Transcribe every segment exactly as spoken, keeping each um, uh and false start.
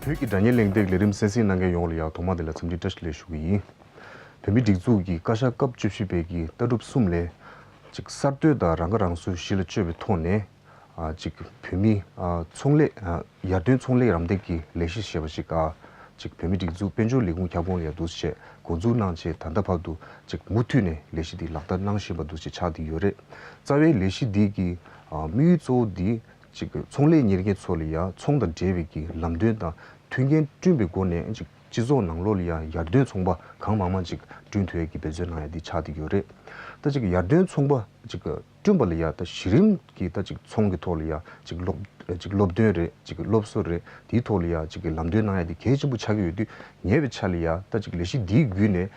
བོད་ཀྱི་དྲ་བརྙན་གླེང་སྟེགས་ལས་རིམ་གསན་གཟིགས་གནང་མཁན་ཡོངས་ལ་ཡང་ཐོག་མ་དེ་ལ་འཚམས་འདྲི་བཀྲ་ཤིས་བདེ་ལེགས་ཞུ་གི་ཡིན། བོད་མིའི་སྒྲིག་འཛུགས་ཀྱི་བཀའ་ཤག་སྐབས་བཅུ་བཞི་པའི་གི་ལྟ་གྲུབ་གསུམ་ལས། ཅིག་གསར་གཏོད་དང་རང་ཁ་རང་གསོའི་གཞི་ལ་བཅོལ་བའི་ཐོག་ནས། ཨ་ཅིག་བོད་མིའི་ཨ་ཚོང་ལས་ཨ་ཡར་ཐོན་ཚོང་ལས་རམ་འདེགས་ཀྱི་ལས་གཞི་ཞེས་པ་ཞིག་ཨ་ཅིག་བོད་མིའི་སྒྲིག་འཛུགས་དཔལ་འབྱོར་ལས་ཁུངས་ཁྱབ་ཁོངས་ལ་ཡང་འདུག་སེ་འགོ་འཛུགས་གནང་བྱས། ད་ལྟ་བར་དུ་ཅིག་མུ་མཐུད་ནས་ལས་གཞི་འདི་ལག་བསྟར་གནང་བཞིན་པ་འདུག་སེ་ཆགས་བསྡད་ཡོད་རེད། རྩ་བའི་ལས་གཞི་འདི་གི་ཨ་དམིགས་ཡུལ་གཙོ་བོ་འདི་ཅིག་ཚོང་ལས་གཉེར་མཁན་ཚོ་ལ་ཡང་ཚོང་དང་འབྲེལ་བའི་གི་ལམ་སྟོན་དང་མཐུན་རྐྱེན་བསྐྲུན་པའི་སྒོ་ནས་ཅིག་སྤྱི་ཚོགས་ནང་ལོགས་ལ་ཡང་ཡར་ཐོན་ཚོང་པ་གང་མང་མང་ཅིག་བསྐྲུན་ཐུབ་ཡས་ཀྱི་འབད་བརྩོན་གནང་ཡ་འདི་ཆགས་བསྡད་ཡོད་རེད། ད་ཅིག་ཡར་ཐོན་ཚོང་པ་ཅིག་བསྐྲུན་པ་ལ་ཡང་ད་གཞི་རིམ་གྱི་ད་ཅིག་ཚོང་གི་ཐོག་ལ་ཡང་ཅིག་སློབ་ཅིག་སློབ་སྟོན་རེད། ཅིག་སློབ་གསོ་རེད། དེའི་ཐོག་ལ་ཡང་ཅིག་ལམ་སྟོན་གནང་ཡ་དེ་གལ་ཆེན་པོ་ཆགས་ཀྱི་ཡོད་དུས། ཉེ་བའི་ཆར་ལ་ཡང་ད་ཅིག་ལས་གཞི་འདིའི་བརྒྱུད་ནས་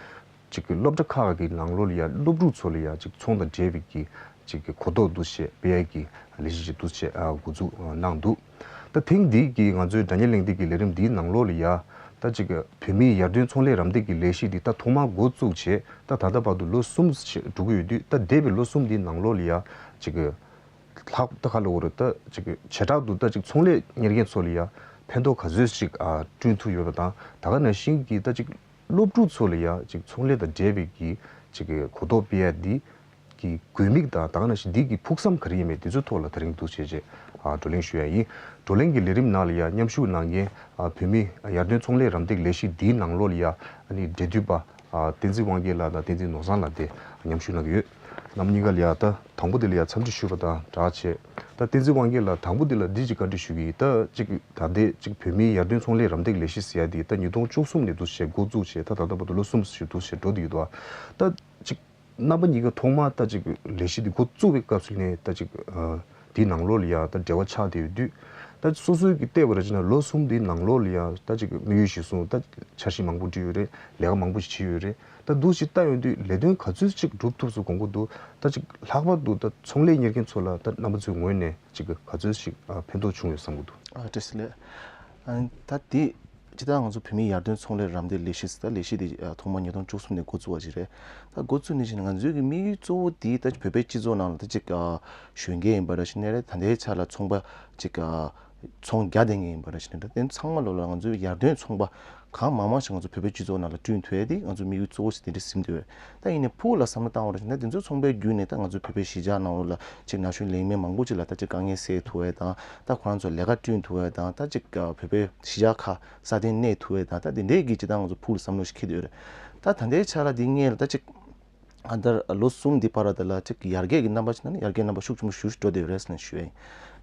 ཅིག་སློབ་གྲྭ་ཁག་གི་ནང་ལོགས་ལ་ཡང་སློབ་ཕྲུག་ཚོ་ལ་ཡང་ཅིག་ཚོང་དང་འབྲེལ་བའི་གི་ཅིག་གོ་རྟོགས་འདུག་སེ་སྤེལ་ཡ་གི་ལས་གཞི་ཅིག་འདུག་སེ་འགོ་འཛུགས་གནང་འདུག་ད་ཐེངས་འདིའི་གི་ང་ཚོའི་དྲ་བརྙན་གླེང་སྟེགས་ཀྱི་ལས་རིམ་འདིའི་ནང་ལོགས་ལ་ཡང་ད་ཅིག་བོད་མིའི་ཡར་ཐོན་ཚོང་ལས་རམ་འདེགས་ཀྱི་ལས་གཞི་འདི་ད་ཐོག་མར་འགོ་བཙུགས་བྱས། ད་ད་ལྟ་བར་དུ་ལོ་གསུམ་ཞིག་འགྲོ་གི་ཡོད་དུས། ད་འདས་པའི་ལོ་གསུམ་འདིའི་ནང་ལོགས་ལ་ཡང་ཅིག་ལྷག་ད་ག་ལ་འོ་རེད། ད་ཅིག་བྱེ་བྲག་ཏུ་ད་ཅིག་ཚོང་ལས་གཉེར་མཁན་ཚོ་ལ་ཡང་ཕན་ཐོགས་ག་ཚོད་ཅིག་ཨ་བསྐྲུན་ཐུབ་ཡོད་པ་དང་། ད་ག་ནང་བཞིན་གྱི་ད་ཅིག་སློབ་ཕྲུག་ཚོ་ལ་ཡང་ཅིག་ཚོང་ལས་དང་འབྲེལ་བའི་གི་ཅིག་གོ་རྟོགས་སྤེལ་ཡ་འདི་གི་དགོས་དམིགས་དང་། ད་ག་ནང་བཞིན་འདི་གི་ཕུགས་བསམ་ག་རེ་ཡིན་མིན་དེ་ཚོའི་ཐོག་ལ་དེ་རིང་འདུག་བྱས་རྗེས་ཨ་བགྲོ་གླེང་ཞུ་ཡ་ཡིན། བགྲོ་གླེང་གི་ལས་རིམ་ནང་ལ་ཡང་མཉམ་ཞུགས་གནང་མཁན་ཨ་བོད་མིའི་ཡར་ཐོན་ཚོང་ལས་རམ་འདེགས་ལས་གཞི་འདིའི་ནང་ལོགས་ལ་ཡང་ཨ་ནི་འབྲེལ་མཐུད་པ་ཨ་བསྟན་འཛིན་དབང་རྒྱལ་ལགས་དང་བསྟན་འཛིན་ནོར་བཟང་ལགས་དེ་མཉམ་ཞུགས་གནང་གི་ཡོད། རྣམ་གཉིས་ཀ་ལ་ཡང་ད་དང་པོ་དེ་ལ་ཡང་འཚམས་འདྲི་ཞུས་པ་དང་སྦྲགས་བྱས། ད་བསྟན་འཛིན་དབང་རྒྱལ་ལགས་དང་པོ་དེ་ལ་འདི་ཅིག་བཀའ་འདྲི་ཞུ་གི་ཡིན། ད་ཅིག་ད་ལྟའི་ཅིག་བོད་མིའི་ཡར་ཐོན་ཚོང་ལས་རམ་འདེགས་ལས་གཞི་ཟེར་ཡ་དེ་ད་ཉིས་སྟོང་བཅུ་གསུམ་ནས་འདུག་སེ་འགོ་བཙུགས་བྱས། ད་ད་ལྟ་བར་དུ་ལོ་གསུམ་ཞིག་འདུག་སེ་འགྲོ་བསྡད་ཡོད་དོ། ད་ཅིག་རྣམ་པ་གཉིས་ཀ་ཐོག་མར་ད་ཅིག་ལས་གཞི་འདི་འགོ་བཙུགས་པའི་སྐབས་སུ་ནས་ད་ཅིག་ཨ་དེའི་ནང་ལོགས་ལ་ཡང་ད་འབྲེལ་བ་ཆགས་བསྡད་ཡོད་དུས། ད་སོ་སོའི་གི་བལྟས་པ་ར་བྱས་ན་ལོ་གསུམ་འདིའི་ནང་ལོགས་ལ་ཡང་ད་ཅིག་དམིགས་ཡུལ་གཞིར་བཟུང་ད་འཆར་གཞི་མང་པོ་བྲིས་ཡོད་རེད། ལས་ཀ་མང་པོ་ཞིག་བྱས་ཡོད་རེད། ད་འདུག་ཅིག་བལྟ་ཡོང་དུས་ལས་དོན་ག་ཚོད་ཅིག་སྒྲུབ་ཐུབ་སོང་དགོངས་ཀྱི་འདུག་ད་ཅིག་ལྷག་པར་དུ་ད་ཚོང་ལས་གཉེར་མཁན་ཚོ་ལ་ད་རྣམ་པ་ཚོའི་ངོས་ནས་ཅིག་ག་ཚོད་ཅིག་ཨ་ཕན་ཐོགས་བྱུང་ཡོད་བསམ་གྱི་འདུག་ཨ་བཀྲ་ཤིས་བདེ་ལེགས། ཨ་ད་དེ་སྤྱིར་བཏང་ང་ཚོ་བོད་མིའི་ཡར་ཐོན་ཚོང་ལས་རམ་འདེགས་ལས་གཞི་ཟེར། ད་ལས་གཞི་དེ་ཨ་ཐོག་མར་ཉིས་སྟོང་བཅུ་གསུམ་ནས་འགོ་བཙུགས་པ་ཞིག་རེད། ད་འགོ་བཙུགས་ནས་བྱས་ན་ང་ཚོའི་གི་དམིགས་ཡུལ་གཙོ་བོ་དེ་ད་བོད་པའི་སྤྱི་ཚོགས་ནང་ལ་ད་ཅིག་ཨ་གཞོན་སྐྱེས་ཡིན་པ་ར་བྱས་ནས་རེད། ད་ལྟའི་ཆ་ལ་ཚོང་པ་ཅིག་ཨ་ཚོང་རྒྱག་བསྡད་མཁན་ཡིན་པ་ར་བྱས་ནས་རེད། དེ་ཚང་མ་ལོག་ལ་ང་ཚོའི་ཡར་ཐོན་ཚོང་པ་གང་མང་མང་ཞིག་ང་ཚོ་བོད་པའི་སྤྱི་ཚོགས་ནང་ལ་བསྐྲུན་ཐུབ་ཡ་དེ་ང་ཚོ་དམིགས་ཡུལ་གཙོ་བོ་ཞིག་དེ་འདྲ་ཟིན་འདུག་ད་ཡིན་ནའི་ཕུགས་ལ་བསམ་བློ་བཏང་བ་ར་བྱས་ན་དེ་ཚོའི་ཚོང་པའི་བརྒྱུད་ནས་ད་ང་ཚོ་བོད་པའི་གཞིས་ཆགས་ནང་ལོགས་ལ་ཅིག་ན་གཞོན་ལས་མེད་མང་པོ་ཅིག་ལ་ད་ཅིག་དཀའ་ངལ་སེལ་ཐུབ་ཡ་དང་། ད་ཁོ་རང་ཚོ་ལས་ཀ་བསྐྲུན་ཐུབ་ཡ་དང་། ད་ཅིག་བོད་པའི་གཞིས་ཆགས་ཁག་སྲ་བརྟན་གནས་ཐུབ་ཡ་དང་། ད་དེ་འདྲའི་གི་ཅིག་ད་ང་ཚོ་ཕུགས་ལ་བསམ་བློ་ཞིག་འཁྱེར་བསྡད་ཡོད་རེད། ད་ད་ལྟའི་ཆ་ལ་དེ་སྔོན་ལ་ད་ཅིག་གང་ལྟར་ལོ་གསུམ་འདི་བར་དུ་ལ་ཅིག་ཡར་རྒྱས་ཀྱི་རྣམ་པ་ཅིག་ན་ནི་ཡར་རྒྱས་རྣམ་པ་ཤུགས་ཆེན་པོ་ཞིག་འགྲོ་བསྡད་ཡོད་རེད་ཟེར་ནས་ཞུ་ཡ་ཡིན།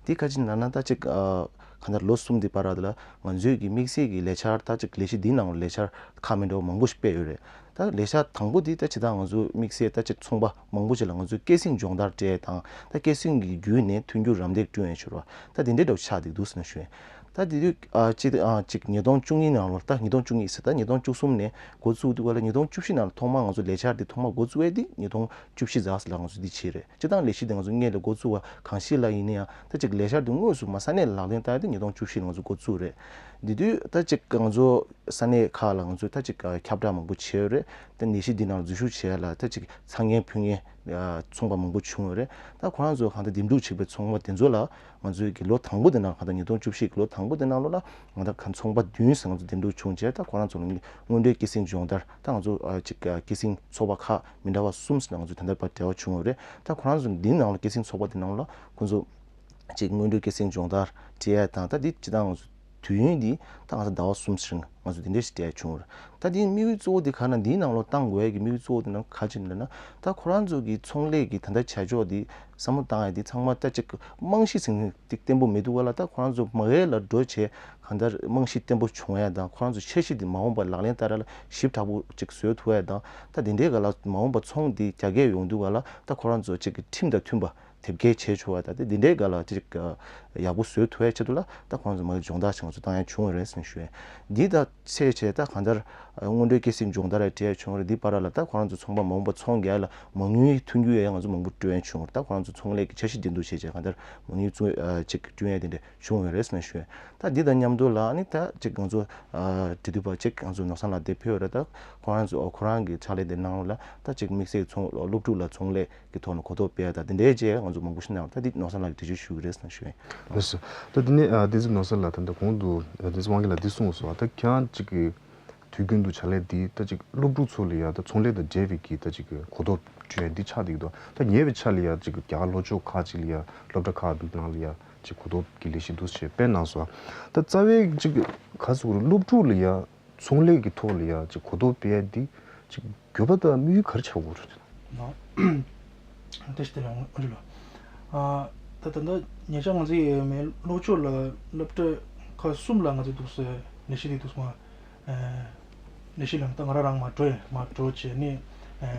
འདི་ག་ཅི་ན་ན་ད་ཅིག་ཨ་གང་ལྟར་ལོ་གསུམ་འདི་བར་དུ་ལ་ང་ཚོའི་གི་དམིགས་བསལ་གྱི་ལས་འཆར་ད་ཅིག་ལས་གཞི་འདིའི་ནང་ལ་ལས་འཆར་ཁག་མི་འདྲ་བ་མང་པོ་ཞིག་སྤེལ་ཡོད་རེད། ད་ལས་འཆར་དང་པོ་འདི་ད་ཇི་ལྟར་ང་ཚོ་དམིགས་བསལ་ད་ཅིག་ཚོང་པ་མང་པོ་ཞིག་ལ་ང་ཚོས་སྐྱེད་སྲིང་སྦྱོང་བརྡར་སྤྲད་དང་། ད་སྐྱེད་སྲིང་གི་བརྒྱུད་ནས་མཐུན་འགྱུར་རམ་འདེགས་བསྐྲུན་ཡ་ཞུ་རོགས། ད་དེ་འདྲའི་འདྲ་བོ་ཆགས་བསྡད་འདུག་ཟེར་ནས་ཞུ་ཡ་ཡིན། ད་དེ་དུས་ཨ་ཅིག་ཨ་ཅིག་ཉིས་སྟོང་བཅུ་གཉིས་ནང་ལོ། ད་ཉིས་སྟོང་བཅུ་གཉིས་ཟེར། ད་ཉིས་སྟོང་བཅུ་གསུམ་ནས་འགོ་བཙུགས་དུས་ག་ལ་ཉིས་སྟོང་བཅུ་བཞི་ནང་ལ་ཐོག་མར་ང་ཚོ་ལས་འཆར་འདི་ཐོག་མར་འགོ་བཙུགས་ཡ་འདི་ཉིས་སྟོང་བཅུ་བཞི་ཙམ་ལ་ང་ཚོ་འདི་བྱས་རེད། སྤྱིར་བཏང་ལས་གཞི་འདི་ང་ཚོ་སྔོན་ལ་འགོ་བཙུགས་པ་གང་ཞིག་ལ་ཡིན་ན་ཡང་། ད་ཅིག་ལས་འཆར་འདི་དངོས་སུ་མར་ས་གནས་ལ་ལག་ལེན་བསྟར་ཡ་འདི་ཉིས་སྟོང་བཅུ་བཞི་ལ་ང་ཚོ་འགོ་བཙུགས་རེད། འདི་དུས་ད་ཅིག་ང་ཚོ་ས་གནས་ཁག་ལ་ང་ཚོས་ད་ཅིག་ཁྱབ་བསྒྲགས་མང་པོ་བྱས་ཡོད་རེད། ད་ནད་གཞི་འདི་ནང་འཛུལ་ཞུགས་བྱས་ལ་ད་ཅིག་ཚ་ངན་ཕོད་ངན་ཚོང་པ་མང་པོ་བྱུང་ཡོད་རེད། ད་ཁོ་རང་ཚོ་གང་ལྟར་འདེམས་སྒྲུག་བྱེད་པའི་ཚོང་པ་དེ་ཚོ་ལ་ང་ཚོའི་གི་ལོ་དང་པོ་དེ་ནང་། གང་ལྟར་ཉིས་སྟོང་བཅུ་བཞི་གི་ལོ་དང་པོ་དེ་ནང་ལོགས་ལ་ང་ད་གང་ཚོང་པ་བདུན་ཙམ་ང་ཚོ་འདེམས་སྒྲུག་བྱུང་བྱས། ད་ཁོ་རང་ཚོ་ལ་སྔོན་འགྲོའི་སྐྱེད་སྲིང་སྦྱོང་བརྡར། ད་ང་ཚོ་ཨ་ཅིག་ཨ་སྐྱེད་སྲིང་ཚོགས་པ་ཁག་མི་འདྲ་བ་གསུམ་ཙམ་ང་ཚོ་ད་ལྟ་བར་འབྲེལ་བ་བྱུང་ཡོད་རེད། ད་ཁོ་རང་ཚོ་འདི་ནང་ལ་སྐྱེད་སྲིང་ཚོགས་པ་དེ་ནང་ལ་ཁོ་ཚོ་ཅིག་སྔོན་འགྲོའི་སྐྱེད་སྲིང་སྦྱོང་བརྡར་སྤྲད་ཡ་དང་། ད་འདི་སྤྱིར་བཏང་ང་ཚོ་དུས་ཡུན་འདི་ད་ང་ཚོ་ཟླ་བ་གསུམ་ཙམ་ང་ཚོ་དེ་འདྲ་ཞིག་སྤྲད་ཡ་བྱུང་ཡོད་རེད། ད་འདིའི་དམིགས་ཡུལ་གཙོ་བོ་དེ་ག་ན། འདིའི་ནང་ལོགས་བཏང་དགོས་ཡ་གི་དམིགས་ཡུལ་གཙོ་བོ་དེ་ནང་ག་ཅི་ཡིན་ལབ་ན། ད་ཁོ་རང་ཚོ་གི་ཚོང་ལས་ཀྱི་ད་ལྟ་བྱ་ཕྱོགས་འདི་བསམ་བློ་བཏང་ཡ་འདི་ཚང་མ་ད་ཅིག་རྨང་གཞི་ཟིན་ཏིག་བརྟན་པོ་མི་འདུག་ག་ལ། ད་ཁོ་རང་ཚོ་མ་ཧེ་ལ་འགྲོ་བྱས་གང་ལྟར་རྨང་གཞི་བརྟན་པོ་བྱུང་ཡ་དང་། ཁོ་རང་ཚོ་འཆར་གཞི་འདི་མ་འོངས་པར་ལག་ལེན་བསྟར་ཡ་ལ་ཞིབ་ཕྲ་པོ་ཅིག་བཟོ་ཐུབ་ཡ་དང་། ད་དེ་འདྲའི་སྒང་ལ་མ་འོངས་པར་ཚོང་འདི་རྒྱ་སྐྱེད་ཡོང་དུས་ག་ལ་ད་ཁོ་རང་ཚོ་ཅིག་གི་ཁྲིམས་དང་མཐུན་པ་དེབ་སྐྱེལ་བྱས་ཆོག་པ། ད་དེ་འདི་འདྲའི་སྒང་ལ་ཅིག་ཡག་པོ་བཟོ་ཐུབ་ཡ་ཆེད་དུ་ལ་ད་ཁོང་ཚོ་མ་གི་སྦྱོང་བརྡར་ཞིག་ང་ཚོ་བཏང་ཡ་བྱུང་བ་རེད་ཟེར་ནས་ཞུ་ཡ། འདི་ད་ཚེས་བྱས་ད་གང་ལྟར་ སྔོན་འགྲོའི་སྐྱེད་སྲིང་སྦྱོང་བརྡར་ར་སྤྲད་ཡ་བྱུང་རེད། འདི་བར་ལ་ད་ཁོ་རང་ཚོ་ཚོང་པ་མ་འོངས་པ་ཚོང་རྒྱག་ཡ་ལ་མ་དངུལ་མཐུན་འགྱུར་ཡ་ཡང་ང་ཚོ་མང་པོ་སྤྲོད་ཡ་བྱུང་རེད། ད་ཁོ་རང་ཚོ་ཚོང་ལས་ཀྱི་འཆར་གཞི་འདི་འདུག་བྱས་བྱས་གང་ལྟར་མ་དངུལ་བཙུགས་ཨ་ཅིག་བསྐྲུན་ཡ་དེ་འདྲ་བྱུང་ཡོད་རེད་ཟེར་ནས་ཞུ་ཡ། ད་འདི་དང་མཉམ་དུ་ལ་ཨ་ནི་ད་ཅིག་ང་ཚོ་ཨ་འབྲེལ་མཐུད་པ་ཅིག་ང་ཚོ་ནོར་བཟང་ལགས་དེ་ཕེབས་ཡོད་རེད། ད་ཁོ་རང་ཚོ་ཁོ་རང་གི་ཕྱག་ལས་དེ་ནང་ལ་ད་ཅིག་དམིགས་བསལ་ཚོང་སློབ་ཕྲུག་ལ་ཚོང་ལས་ཀྱི་ཐོག་ནས་གོ་རྟོགས་སྤེལ་ཡ་ད་དེ་འདྲའི་རྗེས་ང་ཚོ་མང་པོ་ཞིག་གནང་བ། ད་འདི་ནོར་བཟང་ལགས་ཀྱིས་འགྲེལ་བརྗོད་ཞུ་གི་རེད་ཟེར་ནས་ཞུ་ཡ་ཡིན། ལགས་སོ། ད་འདི་ནས་ཨ་བསྟན་འཛིན་ནོར་བཟང་ལགས་ད་ལྟ་གོང་དུ་ཨ་བསྟན་འཛིན་དབང་རྒྱལ་ལགས་འདི་གསུངས་སོང་། ད་ཁྱེད་རང་ཅིག་གི་དུས་རྒྱུན་དུ་བྱ་ལས་འདི་ད་ཅིག་སློབ་ཕྲུག་ཚོ་ལ་ཡ་ད་ཚོང་ལས་དང་འབྲེལ་བའི་གི་ད་ཅིག་གི་གོ་རྟོགས་སྤྲོད་ཡ་འདི་ཆགས་བསྡད་ཀྱི་འདུག་ད་ཉེ་བའི་ཆར་ལ་ཡ་ཅིག་རྒྱ་གར་ལྷོ་ཕྱོགས་ཁག་ཅིག་ལ་ཡ་སློབ་གྲྭ་ཁག་ནང་ལ་ཡ་ཅིག་གོ་རྟོགས་ཀྱི་ལས་གཞི་འདུག་ཅེས་སྤེལ་གནང་སོང་། ད་རྩ་བའི་ཅིག་ག་ཟེར་དགོས་རེད། སློབ་ཕྲུག་ལ་ཡ་ཚོང་ལས་ཀྱི་ཐོག་ལ་ཡ་ཅིག་གོ་རྟོགས་སྤེལ་ཡ་འདི་ཅིག་དགོས་པ་དང་དམིགས་ཡུལ་ག་རེ་ཆགས་དགོས་རེད། ནོ། དེ་ཞིག་དེ་ལ་འོང་འོང་ལོ། ཨ། ད་ད་ད་ཉེ་ཆར་ང་ཚོའི་མེ་ལྷོ་ཕྱོགས་ལ་སློབ་གྲྭ་ཁག་གསུམ་ལ་ང་ཚོ་འདུག་སེ་ལས་གཞི་དེ་འདུག་སེ་མ། ཨ། ལས་གཞི་ལ་ད་ང་རང་རང་མ་འགྲོ་ཡ་མ་འགྲོ་བྱས་ནས། ཨ།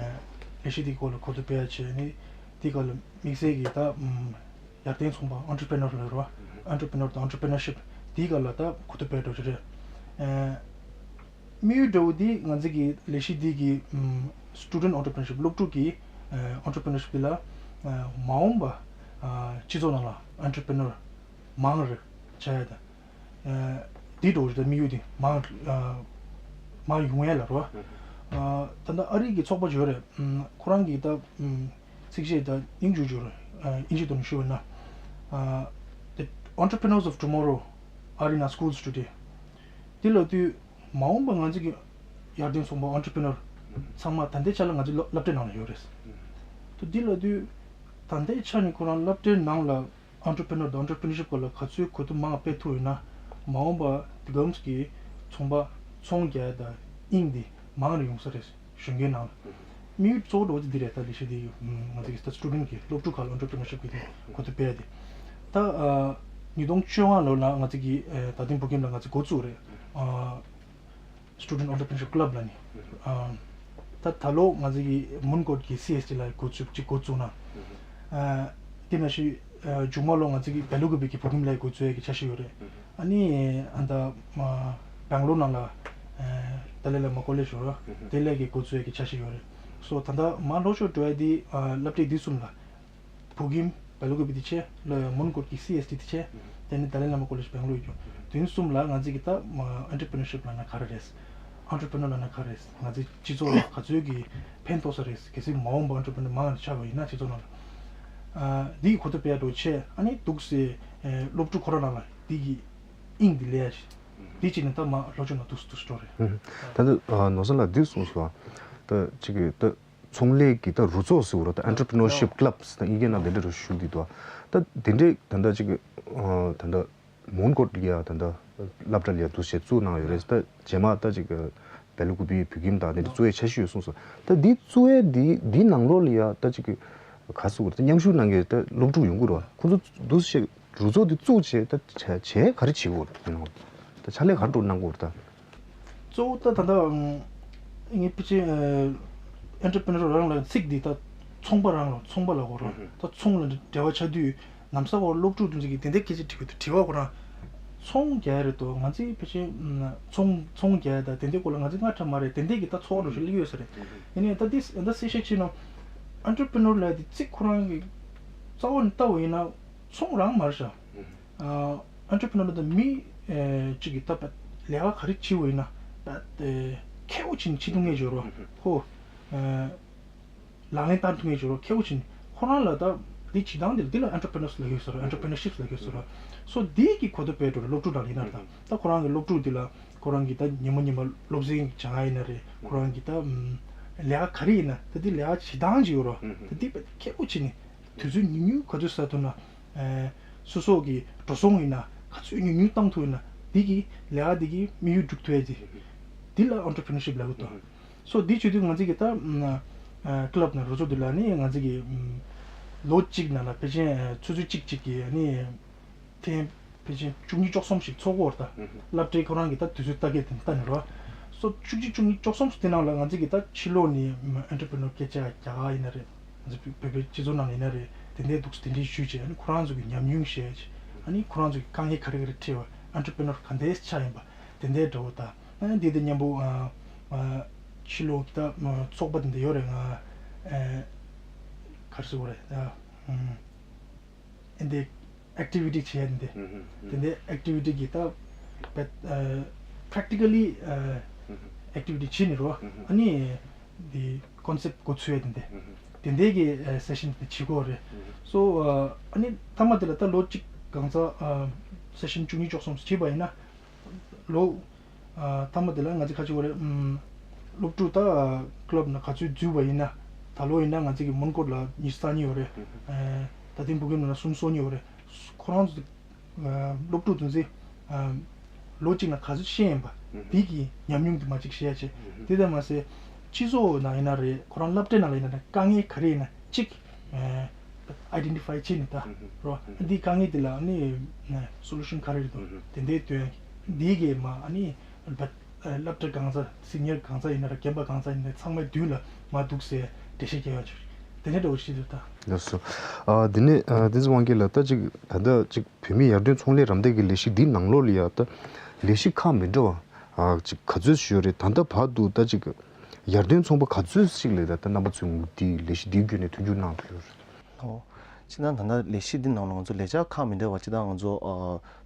ལས་གཞི་དེའི་སྐོར་ལ་གོ་བསྡུར་སྤེལ་བྱས་ནས་དེའི་སྐོར་ལ་དམིགས་བསལ་གྱི་ད་ཨམ། ཡར་ཐོན་ཚོང་པ་ཨན་ཊི་པི་རི་ནོར་ལ་རོ། ཨན་ཊི་པི་རི་ནོར་དང་ཨན་ཊི་པི་རི་ནོར་ཤིབ་དེའི་སྐོར་ལ་ད་གོ་བསྡུར་སྤེལ་འགྲོ་གི་རེད། ཨ། དམིགས་ཡུལ་འདྲ་བོ་འདི་ང་ཚོ་གི་ལས་གཞི་འདི་གི་ཨམ། སི་ཊུ་ཌེན་ཊི་ཨན་ཊི་པི་རི་ནོར་ཤིབ་སློབ་ཕྲུག་གི་ཨན་ཊི་པི་རི་ནོར་ཤིབ་འདི་ལ་ཨ། མ་འོངས་པ་ཨ། སྤྱི་ཚོགས་ནང་ལ་ཨན་ཊི་པི་རི་ནོར་མང་རུ་བྱ་ཡ་དང་། ཨ། འདི་འདྲ་བོ་ཞིག་ད་དམིགས་ཡུལ་འདི་མང་ཨ། མང་ཡོང་ཡ་ལ་རོ། ཨ། ད་ལྟ་ཨ་རི་གི་ཚོགས་པ་ཅིག་ཡོད་རེད། ཨམ། ཁོ་རང་གི་ད་ཨམ། ཚིགས་བཅད་ད་སྙིང་རྗེ་རྗེ་རེད། ཨ། ཨིན་ཇི་ཐོག་ནས་ཞུས་པ་ན། ཨ། The entrepreneurs of tomorrow are in our schools today. འདི་ལབ་དུས་མ་འོངས་པ་ང་ཚོ་གི་ཡར་ཐོན་ཚོང་པ་ཨན་ཊི་པི་རི་ནོར་ཚང་མ་ད་ལྟའི་ཆ་ལ་ང་ཚོའི་སློབ་སློབ་གྲྭའི་ནང་ལ་ཡོད་རེད། དོ་འདི་ལབ་དུས་ད་ལྟའི་ཆ་ནས་ཁོ་རང་སློབ་གྲྭའི་ནང་ལ་ཨན་ཊི་པི་རི་ནོར་དང་ཨན་ཊི་པི་རི་ནོར་ཤིབ་སྐོར་ལ་ག་ཚོད་གོ་བསྡུར་མང་སྤེལ་ཐུབ་ཡོད་ན། མ་འོངས་པ་དེ་གམ་གྱི་ཚོང་པ་ཚོང་རྒྱག་ཡ་དང་དབྱིངས་འདི་མང་རུ་ཡོང་ས་རེད། གཞོན་སྐྱེས་ནང་ལ། དམིགས་ཡུལ་གཙོ་བོ་འདྲ་བོ་དེ་འདི་རེད། ད་ལས་གཞི་འདི་ང་ཚོ་གི་ད་སི་ཊུ་ཌེན་ཊི་གི་སློབ་ཕྲུག་ཁག་ལ་ཨན་ཊི་པི་རི་ནོར་ཤིབ་གི་གོ་བསྡུར་སྤེལ་ཡ་དེ། ད་ཨ། ཉིས་སྟོང་བཅོ་ལྔ་ལོ་ལ་ང་ཚོ་གི་ཨ། རྡ་སྟེང་བོད་ཁྱིམ་ལ་ང་ཚོ་འགོ་བཙུགས་རེད། ཨ། Student Entrepreneurship Club ལ་ནི། ཨ། ད་ད་ལོ་ང་ཚོ་གི་མོན་གྷོ་གི་སི་ཨེས་ཊི་ལ་འགོ་བཙུགས་ཅིག་འགོ་བཙུགས་ན། ཨ། དེ་ནང་བཞིན་ཨ། མཇུག་མ་ལོ་ང་ཚོ་གི་བལ་ཡུལ་གི་བོད་ཀྱི་བོད་ཁྱིམ་ལ་འགོ་བཙུགས་ཡ་གི་འཆར་གཞི་ཡོད་རེད། ཨ་ནི་ཨ་ད་མ་སྦེང་ལོར་ནང་ལ་ཨ། ཏཱ་ལའི་བླ་མ་ཀོ་ལེཇ་ཡོད་རེད། དེ་ལ་གི་འགོ་བཙུགས་ཡ་གི་འཆར་གཞི་ཡོད་རེད། སོ་ད་ལྟ་མ་ལྷོ་ཕྱོགས་འགྲོ་ཡ་དེ་ཨ། སློབ་གྲྭ་དེ་གསུམ་ལ། བོད་ཁྱིམ་བལ་ཡུལ་གི་བོད་དེ་བྱས། ལ་མོན་གྷོ་གི་སི་ཨེས་ཊི་དེ་བྱས། དེ་ནས་ཏཱ་ལའི་བླ་མ་ཀོ་ལེཇ་སྦེང་ལོར་ཡོད་རྒྱུ། དེ་གསུམ་ལ་ང་ཚོ་གི་ད་ཨན་ཊི་པི་རི་ནོར་ཤིབ་ལབ་ན་ག་རེ་རེད། ཨན་ཊི་པི་རི་ནོར་ལབ་ན་ག་རེ་རེད། ང་ཚོའི་སྤྱི་ཚོགས་ལ་ག་ཚོད་ཀྱི་ཕན་ཐོགས་ས་རེད། གལ་སྲིད་མ་འོངས་པ་ཨན་ཊི་པི་རི་ནོར་མང་རུ་ཆགས་པ་ཡིན་ན་སྤྱི་ཚོགས་ནང་ལ། ཨ། འདི་གི་གོ་བསྡུར་སྤེལ་འགྲོ་བྱས། ཨ་ནི་འདུག་སེ་ཨ། སློབ་ཕྲུག་ཁོ་རང་ནང་ལ་འདི་གི་དབྱིངས་འདི་སླེབས་ཡ་ཞིག་འདི་བྱས་ནས་ད་མ་ལྷོ་ཕྱོགས་ནང་འདུག་སེ་འདུག་སེ་འགྲོ་རེད། ད་ལྟ་ཨ། ནོར་བཟང་ལགས་འདི་གསུངས་སོང་། ད་ཅིག་གི་ད། ཚོང་ལས་ཀྱི་ད་རུ་ཚོགས་ཟེར་བ་རེད། ད་ཨན་ཊི་པི་རི་ནོར་ཤིབ་ཀི་ལབ་ཟེར་ད་དབྱིན་སྐད་ནང་དེ་འདྲ་རུ་ཞུགས་བསྡད་འདུག་ད་དེ་འདྲའི་ད་ལྟ་ཅིག་ཨ། ད་ལྟ་མོན་གྷོ་ལ་ཡ་ད་ལྟ་སློབ་གྲྭ་ལ་ཡ་འདུག་སེ་བཙུགས་གནང་ཡོད་རེད། ད་རྗེས་མ་ད་ཅིག་བལ་ཡུལ་གི་བོད་ཁྱིམ་དང་དེ་འདྲ་བཙུགས་ཡའི་འཆར་གཞི་ཡོད་གསུངས་སོང་། ད་འདི་བཙུགས་ཡའི་འདི་འདི་ནང་ལོགས་ལ་ཡ་ད་ཅིག་ག་ཟེར་དགོས་རེད། ད་མཉམ་ཞུགས་གནང་མཁན་ད་སློབ་ཕྲུག་ཡོང་གི་རེད་བ། ཁོང་ཚོ་འདུག་སེ་རུ་ཚོགས་འདི་བཙུགས་བྱས་ད་བྱས་བྱས་ག་རེ་བྱེད་དགོས་རེད། ད་ཕྱག་ལས་ག་རེ་འགྲོ་གནང་དགོས་རེད་ད། གཙོ་བོ་ད་ད་ལྟ་ངས་ཕལ་ཆེར་ཨན་ཊི་པི་རི་ནོར་རང་ལ་ཚིག་འདི་ད་ཚོང་པ་རང་ལ་ཚོང་པ་ལ་གོ་ར། ད་ཚོང་ལ་འབྲེལ་བ་ཆགས་དུས་ལམ་སང་གོ་སློབ་ཕྲུག་དེ་ཚོ་གིས་དེ་འདྲའི་སྐད་ཆ་དྲི་གི་འདུག་དྲི་བ་གོ་ར། ཚོང་རྒྱག་ཡ་རེད་དོ། ང་ཚོའི་ཕལ་ཆེར་ཚོང་ཚོང་རྒྱག་ཡ་ད་དེ་འདྲའི་སྐོར་ལ་ང་ཚོ་སྔ་དྲགས་མ་རེད། དེ་འདྲའི་གི་ད་ཚོར་བ་འདྲ་ཞིག་སླེབས་ཡོད་ས་རེད། ཡིན་ནའི་ད་འདི་ད་གསལ་བཤད་བྱས་ན་ཨན་ཊི་པི་རི་ནོར་ལབ་ཡ་དེ་ཚིག་ཁོ་རང་གི་རྩ་བ་ནས་ལྟ་བ་ཡིན་ན་ཚོང་རང་མ་རེད་ཤག་ཨ། ཨན་ཊི་པི་རི་ནོར་ད་མི་ཨེ་གཅིག་གིས་ད་ལས་ཀ་ག་རེ་བྱེད་འོས་ན་ད་ཨེ་ཁེ་པོ་བྱེད་བྱེད་ཐུབ་མཁན་ཅིག་ཡོད་རེད་བ། ཁོ་ཨེ་ལག་ལེན་བསྟར་ཐུབ་མཁན་ཅིག་ཡོད་རེད། ཁེ་པོ་བྱེད་ཁོ་རང་ལ་ད་འདི་བྱེད་སྟངས་འདི་ལ་འདི་ལ་ཨན་ཊི་པི་རི་ནོར་ལབ་ཡོད་ཟེར་རེད། ཨན་ཊི་པི་རི་ནོར་ཤིབ་ལབ་ཡོད་ཟེར་རེད། སོ་འདི་གི་གོ་བརྡ་སྤེལ་འགྲོ་རེད། སློབ་ཕྲུག་ནང་ལ་ཡིན་ན་རེད། ད་ད་ཁོ་རང་གི་སློབ་ཕྲུག་འདི་ལ་ཁོ་རང་གི་ད་ཉི་མ་ཉི་མ་སློབ་ཚན་སྦྱང་ཡ་ཡིན་ན་རེད། ཁོ་རང་གི་ད་ལས་ཀ་ག་རེ་ཡིན་ན་ད་འདི་ལས་ཀ་བྱེད་སྟངས་ཅིག་ཡོད་རེད། ད་འདི་དཔེ་ཁེ་པོ་བྱེད་ནས་དུས་ཚོད་ཉུང་ཉུང་ག་ཚོད་ཟ་ཐུབ་ན། ཨེ། སོ་སོ་གི་འགྲོ་སོང་ཡིན་ན་ག་ཚོད་ཉུང་ཉུང་བཏང་ཐུབ་ཡིན་ན་འདི་གི་ལས་ཀ་འདི་གི་དམིགས་ཡུལ་འགྲུབ་ཐུབ་ཡ་དེ། འདི་ལ་ཨན་ཊི་པི་རི་ནོར་ཤིབ་ལབ་ཀྱི་འདུག་སོ་འདི་བྱེད་དུས་ང་ཚོ་གི་ད་ཀི་ལབ་ནང་རུ་ཚོགས་འདི་ལ་ནི་ང་ཚོ་གི་ལོ་གཅིག་ནང་ལ་ཕལ་ཆེར་ཆུ་ཚོད་གཅིག་གཅིག་གི་ནི་ཐེངས་ཕལ་ཆེར་བཅུ་གཉིས་བཅུ་གསུམ་ཞིག་ཚོགས་ཀྱི་ཡོད་རེད། ད་སློབ་གྲྭའི་ཁོ་རང་གི་ད་དུས་ཚོད་ལྟ་གི་དེ་ལྟ་ནི་རོ། སོ་བཅུ་གཅིག་བཅུ་གཉིས་བཅུ་གསུམ་དེ་ནང་ལ་ང་ཚོ་གི་ད་ཕྱི་ལོགས་ནས་ཨན་ཊི་པི་རི་ནོར་སྐད་ཆ་རྒྱག་ག་ཡིན་ན་རེད། ང་ཚོ་བོད་པའི་སྤྱི་ཚོགས་ནང་ཡིན་ན་རེད། དེ་འདྲའི་འདུག་དེ་འདྲའི་ཞུས་བྱས་ཨ་ནི་ཁོ་རང་ཚོ་གི་ཉམས་མྱོང་བཤད་བྱས་ཨ་ནི་ཁོ་རང་ཚོ་གི་དཀའ་ངལ་ག་རེ་ག་རེ་འཕྲད་པ་ཨན་ཊི་པི་རི་ནོར་ག་འདྲའི་ཆགས་ཡིན་པ་དེ་འདྲའི་འདྲ་བོ་དང་ཨ་ནི་འདི་དང་མཉམ་པོ་ཨ་ ཕྱི་ལོགས་ད་ཚོགས་པ་དེ་འདྲ་ཡོད་རེད། ང་ཨ་ག་རེ་ཟེར་དགོས་རེད། ཨ་ཨ་འདི་ཨེག་ཊི་བི་ཊི་བྱེད་ཡ་དེ་འདྲ། དེ་འདྲའི་ཨེག་ཊི་བི་ཊི་གི་ད་བེད་ཨ་པེ་རེག་ཊི་ཀ་ལི་ཨ་ཨེག་ཊི་བི་ཊི་བྱེད་ནི་རོ། ཨ་ནི་འདི་ཀོན་སེབ་འགོ་ཚུགས་ཡ་དེ་འདྲ། དེ་འདྲའི་གི་ཨ་སེ་ཤན་དེ་བྱེད་དགོས་རེད། སོ་ཨ་ནི་མཐའ་མ་དེ་ལ་ད་ལོ་གཅིག་གང་ཚ་ཨ་སེ་ཤན་བཅུ་གཉིས་བཅུ་གསུམ་བྱེད་པ་ཡིན་ན། ལོ་ཨ་མཐའ་མ་དེ་ལ་ང་ཚོ་ཁ་ཅིག་བ་རེད། ཨམ། སློབ་ཕྲུག་ད་ཀླབ་ནང་ག་ཚོད་འཛུལ་བ་ཡིན་ན། ད་ལོ་ཡིན་ན་ང་ཚོ་གི་མོན་གྷོ་ལ་ཉི་ཤུ་རྩ་གཉིས་ཡོད་རེད། ཨ་ད་ཐེངས་བོད་ཁྱིམ་ནང་ལ་སུམ་ཅུ་སོ་གཉིས་ཡོད་རེད། ཁོ་རང་ཚོ་ཨ་སློབ་ཕྲུག་དེ་ཚོས་ཨ་ལོ་གཅིག་ནང་ག་ཚོད་ཤེས་ཡིན་པ་དེ་གི་ཉམས་མྱོང་དེ་མ་གཅིག་བཤད་ཡ་བྱས། དེ་ལྟར་མ་ཟད་སྤྱི་ཚོགས་ནང་ཡིན་ན་རེད། ཁོ་རང་སློབ་གྲྭའི་ནང་ལ་ཡིན་ན་རེད། དཀའ་ངལ་ག་རེ་ཡིན་ན་གཅིག་ཨ་ཨའི་ཌེན་ཊི་ཕའི་བྱས་ནས་ད་རོ། འདི་དཀའ་ངལ་འདི་ལ་ཨ་ནི་སོ་ལུ་ཤན་ག་རེ་རེད་འདུག་དེ་འདྲའི་དོན་འདི་གས་མ་ཨ་ནི་སློབ་གྲྭ་གང་ས་སི་ནི་ཡར་གང་ས་ཡིན་ན་ར་རྒན་པ་གང་ས་ཡིན་ན་ཚང་མའི་མདུན་ལ་མ་འདུག་ཟེར་འགྲེལ་བཤད་རྒྱག་ཡ་ཅིག་དེ་འདྲ་འདྲ་བོ་ཞིག་རེད་ད། ལགས་སོ། ཨ་དེ་ནས་ཨ་བསྟན་འཛིན་དབང་རྒྱལ་ལགས། ད་ཅིག་ད་ལྟ་ཅིག་བོད་མིའི་ཡར་ཐོན་ཚོང་ལས་རམ་འདེགས་ཀྱི་ལས་གཞི་འདིའི་ནང་ལོགས་ལ་ཡ་ད་ལས་གཞི་ཁག་མི་འདྲ་བ་ཨ་ཅིག་ག་ཚོད་ཞིག་ཡོད་རེད། ད་ལྟ་བར་དུ་ད་ཅིག་ཡར་ཐོན་ཚོང་པ་ག་ཚོད་ཞིག་ལ་ད་ལྟ་རྣམ་པ་ཚོས་འདི་ལས་གཞི་འདིའི་བརྒྱུད་ནས་མཐུན་འགྱུར་གནང་ཐུབ་ཡོད་རེད། ཨོ། སྤྱིར་བཏང་ད་ལྟ་ལས་གཞི་འདི་ནང་ལ་ང་ཚོ་ལས་འཆར་ཁག་མི་འདྲ་བ། སྤྱིར་བཏང་ང་ཚོ་ཨ་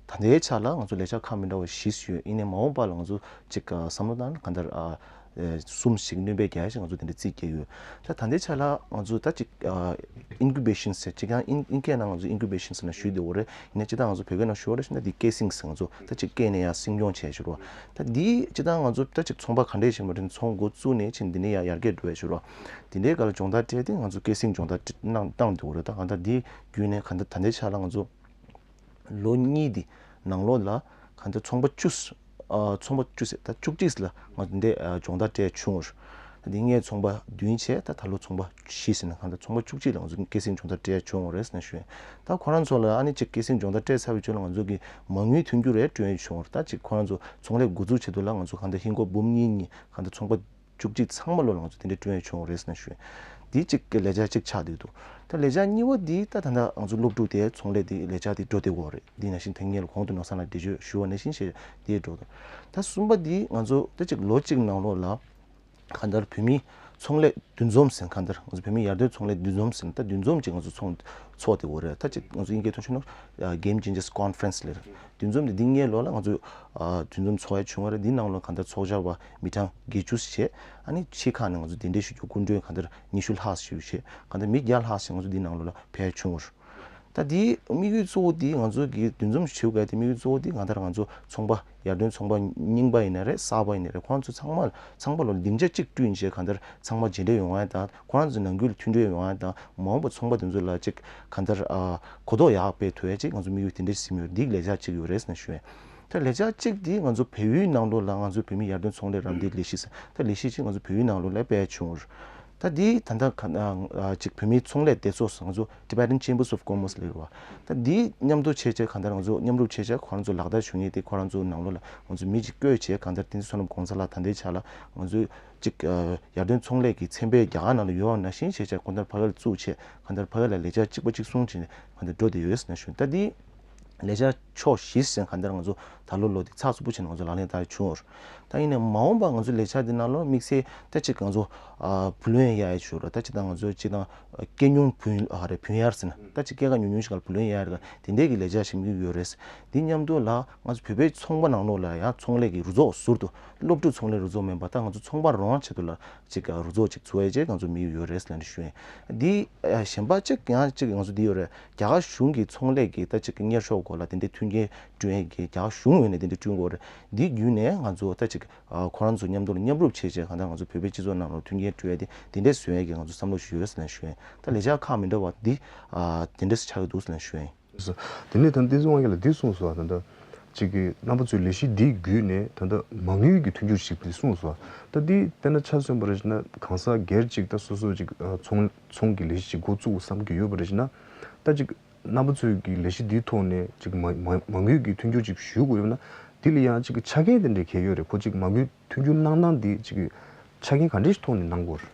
ད་ལྟའི་ཆ་ལ་ང་ཚོ་ལས་འཆར་ཁག་མི་འདྲ་བ་བཞི་ཞིག་ཡོད། ཡིན་ནའི་མ་འོངས་པ་ལ་ང་ཚོ་ཅིག་ཨ་བསམ་བློ་བཏང་ན་གང་ལྟར་ཨ་ཨེ་གསུམ་ཞིག་སྣོན་པ་རྒྱག་ཡ་ཞིག་ང་ཚོ་དེ་འདྲ་རྩིས་བསྐྱལ་ཡོད། ད་ད་ལྟའི་ཆ་ལ་ང་ཚོ་ད་ཅིག་ཨ་ཨིན་ཀུ་བེ་ཤན་ཟེར། ཅིག་ཡང་ཨིན་ཨིན་སྐད་ནང་ང་ཚོ་ཨིན་ཀུ་བེ་ཤན་ཟེར་ན་ཞུས་བསྡད་ཡོད་རེད། ཡིན་ནའི་སྤྱིར་བཏང་ང་ཚོ་བོད་སྐད་ནང་ཞུ་བ་རེད་ཟེར་ན་འདི་སྐྱེད་སྲིང་ཟེར། ང་ཚོ་ད་ཅིག་སྐྱེས་ནས་ཡར་སྲིང་སྐྱོང་བྱས་ཞུ་རོགས། ད་འདི་སྤྱིར་བཏང་ང་ཚོ་ད་ཅིག་ཚོང་པ་ག་འདྲས་ཞིག་མ་རེད། ཚོང་འགོ་བཙུགས་ནས་ཕྱིན་འདི་ནས་ཡར་ཡར་རྒྱས་འགྲོ་བའི་ཞུ་རོགས། དེ་འདྲའི་སྒང་ལ་སྦྱོང་བརྡར་སྤྲད་དེ་ང་ཚོ་སྐྱེད་སྲིང་སྦྱོང་བརྡར་སྤྲད་གནང་བཏང་འདུག་རེད། ད་གང་ལྟར་འདི་བརྒྱུད་ནས་གང་ལྟར་ད་ལྟའི་ཆ་ལ་ང་ཚོ་ལོ་གཉིས་འདི་ནང་ལོགས་ལ་གང་ལྟར་ཚོང་པ་བཅུ་ཨ་ཚོང་པ་བཅུ་ཟེར་ད་བཅུ་གཅིག་ལ་ང་ཚོ་འདི་ཨ་སྦྱོང་བརྡར་སྤྲད་བྱུང་བ་རེད། འདི་སྔས་ཚོང་པ་བདུན་བྱས། ད་ད་ལོ་ཚོང་པ་བཞི་ཟེར་ན་གང་ལྟར་ཚོང་པ་བཅུ་གཅིག་ལ་ང་ཚོ་སྐྱེད་སྲིང་སྦྱོང་བརྡར་སྤྲད་བྱུང་བ་རེད་ཟེར་ནས་ཞུ་ཡིན། ད་ཁོ་རང་ཚོ་ལ་ཨ་ནི་ཅིག་སྐྱེད་སྲིང་སྦྱོང་བརྡར་སྤྲད་ཚར་བའི་རྗེས་ལ་ང་ཚོ་གི་མ་དངུལ་མཐུན་འགྱུར་རེ་བསྐྲུན་བྱུང་བ་རེད། ད་ཅིག་ཁོ་རང་ཚོ་ཚོང་ལས་འགོ་འཛུགས་ཆེད་དུ་ལ་ང་ཚོ་གང་ལྟར་ཧིན་སྒོར་འབུམ་གཉིས་གཉིས་གང་ལྟར་ཚོང་པ་བཅུ་གཅིག་ཚང་མ་ལོ་ལ་ང་ཚོ་དེ་འདྲའི་བསྐྲུན་ཡས་བྱུང་བ་རེད་ཟེར་ནས་ཞུ། འདི་གཅིག་གི་ལས་འཆར་གཅིག་ཆགས་བསྡད་འདུག་ད་ལས་འཆར་གཉིས་པ་འདི་ད་ད་ལྟ་ང་ཚོ་སློབ་ཕྲུག་དེ་ཚོང་ལས་དེ་ལས་འཆར་དེ་འགྲོ་བསྡད་ཡོད་རེད། འདི་ནང་བཞིན་དེ་སྔོན་ལ་གོང་དུ་ནོར་བཟང་ལགས་འགྲེལ་བརྗོད་ཞུ་བ་ནང་བཞིན་བྱས་དེ་འགྲོ་འདུག་ད་གསུམ་པ་འདི་ང་ཚོ་ད་གཅིག་ལོ་གཅིག་ནང་ལོགས་ལ་གང་ལྟར་བོད་མིའི་ཚོང་ལས་འདུ་འཛོམས་ཟེར། གང་ལྟར་ང་ཚོ་བོད་མིའི་ཡར་ཐོན་ཚོང་ལས་འདུ་འཛོམས་ཟེར་ན་ད་འདུ་འཛོམས་གཅིག་ང་ཚོ་ཚོགས་ཚོགས་བསྡད་ཡོད་རེད། ད་གཅིག་ང་ཚོ་དབྱིན་སྐད་ཐོག་ཞུས་ན་Game Changers Conference་ལབ་རེད། འདུ་འཛོམས་དེ་འདི་སྔོན་ལོ་ལ་ང་ཚོ་ཨ་འདུ་འཛོམས་ཚོགས་ཡ་བྱུང་བ་རེད། འདི་ནང་ལོ་གང་ལྟར་ཚོགས་བཅར་བ་མི་གྲངས་བརྒྱད་ཅུ་བྱས། ཨ་ནི་ཕྱི་ཁག་ནས་ང་ཚོ་གདན་འདྲེན་ཞུ་རྒྱུ་སྐུ་མགྲོན་གང་ལྟར་ཉི་ཤུ་ལྷག་ཞིག་བྱས། གང་ལྟར་མི་བརྒྱ་ལྷག་ཞིག་ང་ཚོ་འདི་ནང་ལོ་ལ་ཕེབས་བྱུང་བ་རེད། ད་འདིའི་དམིགས་ཡུལ་གཙོ་བོ་འདི་ང་ཚོ་གི་འདུ་འཛོམས་ཞུ་དགོས་དེ་དམིགས་ཡུལ་གཙོ་བོ་འདི་གང་ལྟར་ང་ཚོ་ཚོང་པ་ཡར་ཐོན་ཚོང་པ་རྙིང་པ་ཡིན་ན་རེད། གསར་པ་ཡིན་ན་རེད། ཁོང་ཚོ་ཚང་མ་ཚང་པ་ལོ་སྡིངས་ཆ་གཅིག་བསྐྲུན་བྱས་གང་ལྟར་ཚང་མ་མཇལ་འཕྲད་ཡོང་བ་དང་ཁོ་རང་ཚོ་ནང་ཁུལ་མཐུན་སྒྲིལ་ཡོང་བ་དང་མ་འོངས་པ་ཚོང་པ་དེ་ཚོ་ལ་ཅིག་གང་ལྟར་ཨ་གོ་རྟོགས་ཡག་སྤེལ་ཐུབ་ཡ་ཅིག་ང་ཚོ་དམིགས་ཡུལ་དེ་འདྲ་ཞིག་ཡོད་རེད། འདི་ལས་འཆར་གཅིག་ཡོད་རེད་ཟེར་ནས་ཞུ་ཡ། ད་ལས་འཆར་གཅིག་འདི་ང་ཚོ་བལ་ཡུལ་ནང་ལོགས་ལ་ང་ཚོ་བོད་མི་ཡར་ཐོན་ཚོང་ལས་རམ་འདེགས་ལས་གཞི་ཟེར་ད་ལས་གཞི་ཅིག་ང་ཚོ་བལ་ཡུལ་ནང་ལོགས་ལ་སྤེལ་བྱུང་བ་རེད། ད་འདི་ད་ལྟ་ག་ཨ་ཅིག་བོད་མིའི་ཚོང་ལས་སྡེ་ཚོགས་ཟེར་ང་ཚོ་Tibetan Chambers of Commerce་ལབ་ཡོད་རེད་བ། ད་འདི་མཉམ་དུ་བྱས་བྱས་གང་ལྟར་ང་ཚོ་མཉམ་རུབ་བྱས་བྱས་ཁོ་རང་ཚོ་ལག་བསྟར་བྱུང་ཡས་དེ་ཁོ་རང་ཚོ་ནང་ལོགས་ལ་ང་ཚོ་མི་གཅིག་བསྐོས་བྱས་གང་ལྟར་བསྟན་འཛིན་བསོད་ནམས་གོང་ས་ལགས་ད་ལྟའི་ཆ་ལ་ང་ཚོ་ཅིག་ཨ་ཡར་ཐོན་ཚོང་ལས་ཀྱི་ཚན་པའི་རྒྱ་གར་ནང་ལ་ཡོད་པ་ནང་བཞིན་བྱས་བྱས་གང་ལྟར་ཕ་གི་ལ་བཙུགས་བྱས་གང་ལྟར་ཕ་གི་ལ་ལས་འཆར་གཅིག་པ་གཅིག་གསུང་བྱས་ནས་གང་ལྟར་འགྲོ་བསྡད་ཡོད་ཟེར་ནས་ཞུ། ད་འདི་ལས་འཆར་ཕྱོགས་བཞི་ཟེར་གང་ལྟར་ང་ཚོ་ད་ལོ་ལོ་འདི་ཚགས་ཚུད་པོ་བྱས་ནས་ང་ཚོ་ལག་ལེན་བསྟར་བྱུང་བ་རེད། ད་ཡིན་ནའི་མ་འོངས་པ་ང་ཚོ་ལས་འཆར་འདི་ནང་ལོགས་དམིགས་བསལ་ད་ཅིག་ང་ཚོ་ཨ་བུ་ལོན་གཡར་ཡ་ཞུ་ར་ད་ཅིག་ད་ང་ཚོ་ཅིག་ད་སྐྱེད་སྙོམས་བུན་ཨ་རེ་བུན་གཡར་ཟེར་ན་ད་ཅིག་སྐྱེད་ཀ་ཉུང་ཉུང་ཞིག་ལ་བུ་ལོན་གཡར་ཡ་དེ་འདྲའི་གི་ལས་འཆར་ཞིག་དམིགས་ཡུལ་ཡོད་རེད། འདི་མཉམ་དུ་ལ་ང་ཚོ་བོད་པའི་ཚོང་པ་ནང་ལོགས་ལ་ཡང་ཚོང་ལས་ཀྱི་རུ་ཚོགས་ཟུར་དུ་སློབ་ཕྲུག་ཚོང་ལས་རུ་ཚོགས་མིན་པ་ད་ང་ཚོ་ཚོང་པ་རང་ཆེད་དུ་ལ་ཅིག་རུ་ཚོགས་ཅིག་བཙུགས་ཡ་ཅིག་ང་ཚོ་དམིགས་ཡུལ་ཡོད་རེད་ཟེར་ནས་ཞུ་ཡིན། འདི་གཞན་པ་ཅིག་ཡང་ཅིག་ང་ཚོ་འདི་ཡོད་རེད། རྒྱ་གར་གཞུང་གི་ཚོང་ལས་ཀྱི་ད་ཅིག་གཉེར་ཕྱོགས་སྐོར་ལ་དེ་འདྲའི་མཐུན་རྐྱེན་བསྐྲུན་ཡས་ཀྱི་རྒྱ་གར་གཞུང་ངོས་ནས་དེ་འདྲའི་བསྐྲུན་དགོས་རེད། འདི་བརྒྱུད་ནས་ང་ཚོ་ད་ཅིག་ཨ་ཁོ་རང་ཚོ་མཉམ་དུ་མཉམ་རུབ་བྱས་བྱས་གང་ལྟར་ང་ཚོ་བོད་པའི་སྤྱི་ཚོགས་ནང་ལ་མཐུན་རྐྱེན་བསྐྲུན་ཡས་དེ་དེ་འདྲའི་བཟོ་ཡས་ཀྱི་ང་ཚོ་བསམ་བློ་ཞིག་ཡོད་ཟེར་ནས་ཞུ་ཡིན། ད་ལས་འཆར་ཁག་མི་འདྲ་བ་འདི་ཨ་དེ་འདྲས་ཆགས་ཀྱི་འདུག་ཟེར་ནས་ཞུ་ཡིན། དེ་ནས་ད་བསྟན་འཛིན་དབང་རྒྱལ་ལགས་འདི་གསུངས་སོང་། ད་ལྟ་ཅིག་གི་རྣམ་པ་ཚོའི་ལས་གཞི་འདིའི་བརྒྱུད་ནས་ད་ལྟ་མ་དངུལ་གྱི་མཐུན་འགྱུར་ཞིག་འདི་གསུངས་སོང་། ད་འདི་དཔེར་ན་ཆ་མཚོན་པ་རེད་ན་གང་ཟག་སྒེར་ཅིག་ད་སོ་སོ་ཅིག་ཚོང་ཚོང་གི་ལས་གཞི་ཅིག་འགོ་བཙུགས་བསམ་གྱི་ཡོད་པ་རེད་ན་ད་ཅིག་རྣམ་པ་ཚོའི་གི་ལས་གཞི་འདིའི་ཐོག་ནས་ཅིག་མ་མ་མ་དངུལ་གྱི་མཐུན་འགྱུར་ཅིག་ཞུ་དགོས་ཡོད་ན་འདི་ལ་ཡང་ཅིག་ཆ་རྐྱེན་དེ་འདྲ་གང་ཡོད་རེད། ཁོ་ཅིག་མ་དངུལ་མཐུན་འགྱུར་གནང་སྟངས་འདི་ཅིག་ཆ་རྐྱེན་ག་འདྲ་ཞིག་ཐོག་ནས་གནང་དགོས་རེད།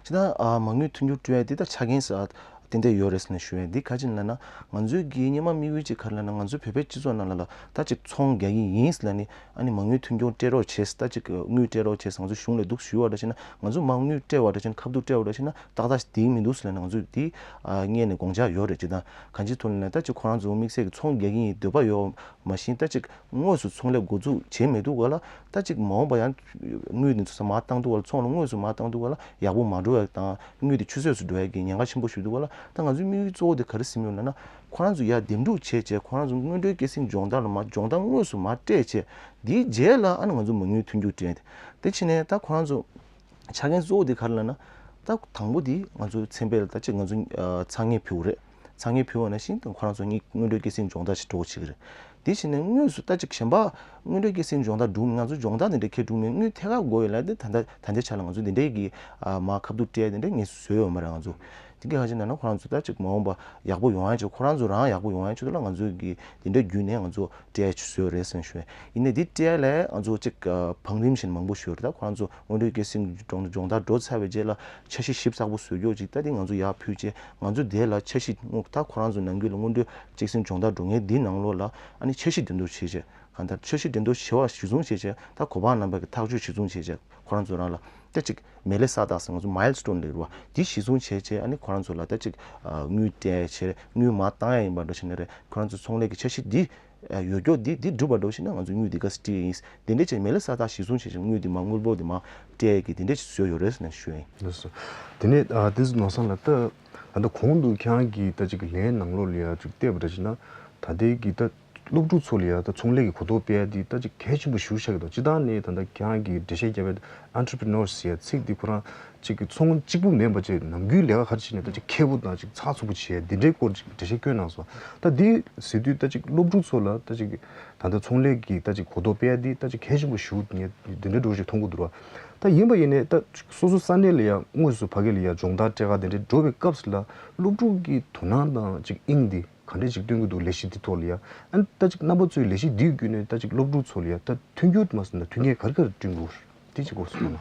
ཅི་ད་ཨ་མ་དངུལ་མཐུན་འགྱུར་སྤྲོད་ཡ་འདི་ད་ཆ་རྐྱེན་ཟེར་ ཏན་ཏན་ཡོད་རེད་ཟེར་ནས་ཞུ་ཡ་ཡིན། འདི་ག་ཅི་ལབ་ན། ང་ཚོའི་གི་སྔོན་མ་དམིགས་ཡུལ་ཅིག་ག་རེ་ལབ་ན། ང་ཚོའི་བོད་པའི་སྤྱི་ཚོགས་ནང་ལ་ལ་ད་ཅིག་ཚོང་རྒྱག་གི་ཡིན་ཟེར་ལབ་ནས། ཨ་ནི་མ་དངུལ་མཐུན་སྦྱོར་སྤྲད་རོགས་བྱས། ད་ཅིག་དངུལ་སྤྲད་རོགས་བྱས། ང་ཚོ་གཞུང་ལ་འདུག་ཞུ་བ་འདྲ་བྱས་ན། ང་ཚོ་མ་དངུལ་སྤྲད་པ་འདྲ་བྱས་ན། ཁ་ཐུག་སྤྲད་པ་འདྲ་བྱས་ན། ཏག་ཏག་བསྡད་ཀྱི་མི་འདུག་ཟེར་ལབ་ནས། ང་ཚོས་འདི་ཨ་སྔོན་ནས་དགོངས་འཆར་ཡོད་རེད། ཅིག་དང་གང་ཅིའི་ཐོག་ལབ་ན། ད་ཅིག་ཁོ་རང་ཚོ་དམིགས་བསལ་གྱི་ཚོང་རྒྱག་གི་ཡིན་འདོད་པ་ཡོད་མ་གཞི། ད་ཅིག་དངོས་སུ་ཚོང་ལས་འགོ་འཛུགས་བྱས་མེད་དུས་ག་ལ། ད་ཅིག་མ་འོངས་པ་ཡང་དངུལ་འདི་ཚོ་མར་བཏང་དུས་ག་ལ། ཚོང་ལ་དངོས་སུ་མར་བཏང་དུས་ག་ལ། ཡག་པོ་མ་འགྲོ་ཡ་དང་། དངུལ་དེ་ཆུད་ཟོས་སུ་འགྲོ་ཡ་གི་ཉེན་ཁ་ཆེན་པོ་ཞིག་འདུག་ག་ལ། ད་ང་ཚོའི་དམིགས་ཡུལ་གཙོ་བོ་དེ་ག་རེ་ཟིན་ཡོད་ལབ་ན། ཁོ་རང་ཚོ་ཡར་འདེམས་སྒྲུག་བྱས་བྱས། ཁོ་རང་ཚོ་སྔོན་འགྲོའི་སྐྱེད་སྲིང་སྦྱོང་བརྡར་ལ་མར་སྦྱོང་བརྡར་དངོས་སུ་མར་སྤྲད་བྱས། དེའི་རྗེས་ལ་ཨ་ནི་ང་ཚོ་མ་དངུལ་མཐུན་འགྱུར་སྤྲད། དེ་བྱས་ནས་ད་ཁོ་རང་ཚོ་ཆ་རྐྱེན་གཙོ་བོ་དེ་ག་རེ་ལབ་ན། ད་དང་པོ་དེ་ང་ཚོ་ཚན་པས་ལ་ད་ཅིག་ང་ཚོ་ཨ་ཚ་དངོས་ཕུལ་བ་རེད། ཚ་དངོས་ཕུལ་བ་ནང་བཞིན་ད་ཁོ་རང་ཚོ་སྔོན་འགྲོའི་སྐྱེད་སྲིང་སྦྱོང་བརྡར་ཞིག་འགྲོ་བྱེད་ཀྱི་རེད། དེ་བྱས་ནས་དངོས་སུ་ད་ཅིག་གཞན་པ་སྔོན་འགྲོའི་སྐྱེད་སྲིང་སྦྱོང་བརྡར་འགྲོ་མི། ང་ཚོ་སྦྱོང་བརྡར་དེ་འདྲ་ཁྱེར་འགྲོ་མི། དངུལ་ཐད་ཀར་དགོས་ཡོད་ལབ་དེ། ད་ལྟ་ད་ལྟའི་ཆ་ལ་ང་ཚོ་དེ་འདྲའི་གི་ཨ་མར་ཁ་ཐུག་སྤྲད་དེ་འདྲ་ངས་བཟོས་ཡོད་མ་རེད། ང་ཚོ་དེ་ག་ཅི་ལབ་ན། ཁོ་རང་ཚོ་ད་ཅིག་མ་འོངས་པ་ཡག་པོ་ཡོང་ཡ་ཆེད། ཁོ་རང་ཚོ་རང་ཡག་པོ་ཡོང་ཡ་ཆེད་དུ་ལ། ང་ཚོ་གི་དེ་འདྲ་བརྒྱུད་ནས་ང་ཚོ་སྤྲད་བཟོས་རེད་ཟེར་ཞུ། ཡིན་ནའི་འདི་སྤྲད་ལས་ང་ཚོ་ཅིག་ཨ་བང་རིམ་བཞིན་མང་པོ་ཞིག་ཡོད་རེད། ད་ཁོ་རང་ཚོ་སྔོན་འགྲོའི་སྐྱེད་སྲིང་སྦྱོང་སྦྱོང་བརྡར་འགྲོ་ཚར་བའི་རྗེས་ལ་འཆར་གཞི་ཞིབ་ཚགས་པོ་བཟོ་རྒྱུ་ཅིག་ད་དེ་ང་ཚོ་ཡར་ཕུལ་བྱས། ང་ཚོ་དེ་ལ་འཆར་གཞི་སྔོན། ད་ཁོ་རང་ཚོ་ནམ་རྒྱུན་ལ་སྔོན་འགྲོའི་སྐྱེད་སྲིང་སྦྱོང་བརྡར་འགྲོ་མཁན་འདི་ནང་ལོགས་ལ་ཨ་ནི་འཆར་གཞི་འགྲེམས་སྟོན་བྱས་བྱས། གང་ལྟར་འཆར་གཞི་འགྲེམས་སྟོན་བྱས་པ་གཞི་བཟུང་བྱས་བྱས། ད་གོ་འཕང་རྣམ་པ་གི་ཐག་གཅོད་གཞི་བཟུང་བྱས་བྱས། ཁོ་རང་ཚོ་རང་ལ་ད་ཅིག་མེ་ལེ་ས་རྟགས་ཟེར། ང་ཚོ་མའིལ་སི་ཊོན་ལབ་རེད་བ། འདི་གཞི་བཟུང་བྱས་བྱས། ཨ་ནི་ཁོ་རང་ཚོ་ལ་ད་ཅིག་ཨ་དངུལ་སྤྲད་བྱས། དངུལ་མར་བཏང་ཡ་ཡིན་པ་འདྲ་བྱས་ནས་རེད། ཁོ་རང་ཚོ་ཚོང་ལས་ཀྱི་འཆར་གཞི་འདི་ཨ་ཡོད་རྒྱུ་འདི་འདི་འགྲུབ་པ་འདྲ་བྱས་ན་ང་ཚོ་དངུལ་འདི་ག་ཚོད་སྤྲད་ཡིན། དེ་འདྲ་བྱས་མེ་ལེ་ས་རྟགས་གཞི་བཟུང་བྱས་བྱས། དངུལ་འདི་མར་དངུལ་ཕོགས་འདི་མར་སྤྲད་ཡ་གི་དེ་འདྲ་བྱས་བཟོས་ཡོད་རེད་ཟེར་ནས་ཞུ་ཡ་ཡིན། ལགས་སོ། དེ་ནས་ཨ་དེ་ནོར་བཟང་ལགས། ད་ད་ལྟ་གོང་དུ་ཁྱེད་རང་གིས་ད་ཅིག་ལན་ནང་ལོགས་ལ་ཡ་ཅིག་བལྟས་པ་འདྲ་བྱས་ན། ད་ལྟའི་གི་ད་སློབ་ཕྲུག་ཚོ་ལ་ཡ་ད་ཚོང་ལས་ཀྱི་གོ་རྟོགས་སྤེལ་ཡ་འདི་ད་ཅིག་གལ་ཆེན་པོ་ཞེ་པོ་ཆགས་ཀྱི་འདུག་སྤྱིར་བཏང་ནས་ད་ལྟ་ཁྱེད་རང་གིས་འགྲེལ་བཤད་བརྒྱབ་པའི་ཨན་ཊི་པི་རི་ནོར་ཟེར་ཡ་ཚིག་འདི་ཁོ་རང་ཅིག་གི་ཚོང་གཅིག་པུ་མིན་པ་ཅིག་ནམ་རྒྱུན་ལས་ཀ་ག་རེ་བྱེད་ནས་ད་ཅིག་མཁས་པོ་དང་ཅིག་ཚགས་ཚུད་པོ་བྱེད་ཡ་འདི་འདྲའི་སྐོར་ཅིག་འགྲེལ་བཤད་བསྐྱོན་གནང་སོང་། ད་འདི་ཟེར་དུས་ད་ཅིག་སློབ་ཕྲུག་ཚོ་ལ་ད་ཅིག་ད་ལྟ་ཚོང་ལས་ཀྱི་ད་ཅིག་གོ་རྟོགས་སྤེལ་ཡ་འདི་ད་ཅིག་གལ་ཆེན་པོ་ཞེ་པོ་ངས་འདི་འདྲའི་འདྲ་བོ་ཞིག་མཐོང་གི་འདུག་ར། ད་ཡིན་པ་ཡིན་ནའི་ད་སོ་སོ་ས་གནས་ལ་ཡ་དངོས་སུ་ཕ་གི་ལ་ཡ་སྦྱོང་བརྡར་སྤྲད་ག་དེ་འདྲའི་འགྲོ་བའི་སྐབས་སུ་ལ་སློབ་ཕྲུག་གི་དོ་སྣང་དང་ཅིག་དབྱིངས་འདི་ག་འདྲས་ཅིག་སྟོན་གྱི་འདུག་ལས་གཞི་འདི་ཐོག་ལ་ཡ། ཨ་ནི་ད་ཅིག་རྣམ་པ་ཚོས་ལས་གཞི་འདིའི་བརྒྱུད་ནས་ད་ཅིག་སློབ་ཕྲུག་ཚོ་ལ་ཡ་ད་མཐུན་འགྱུར་མ་ཟིན་ན་མཐུན་རྐྱེན་ག་རེ་ག་རེ་བསྐྲུན་དགོས་རེད། དེ་ཅིག་སྐོར་གསུངས་ན།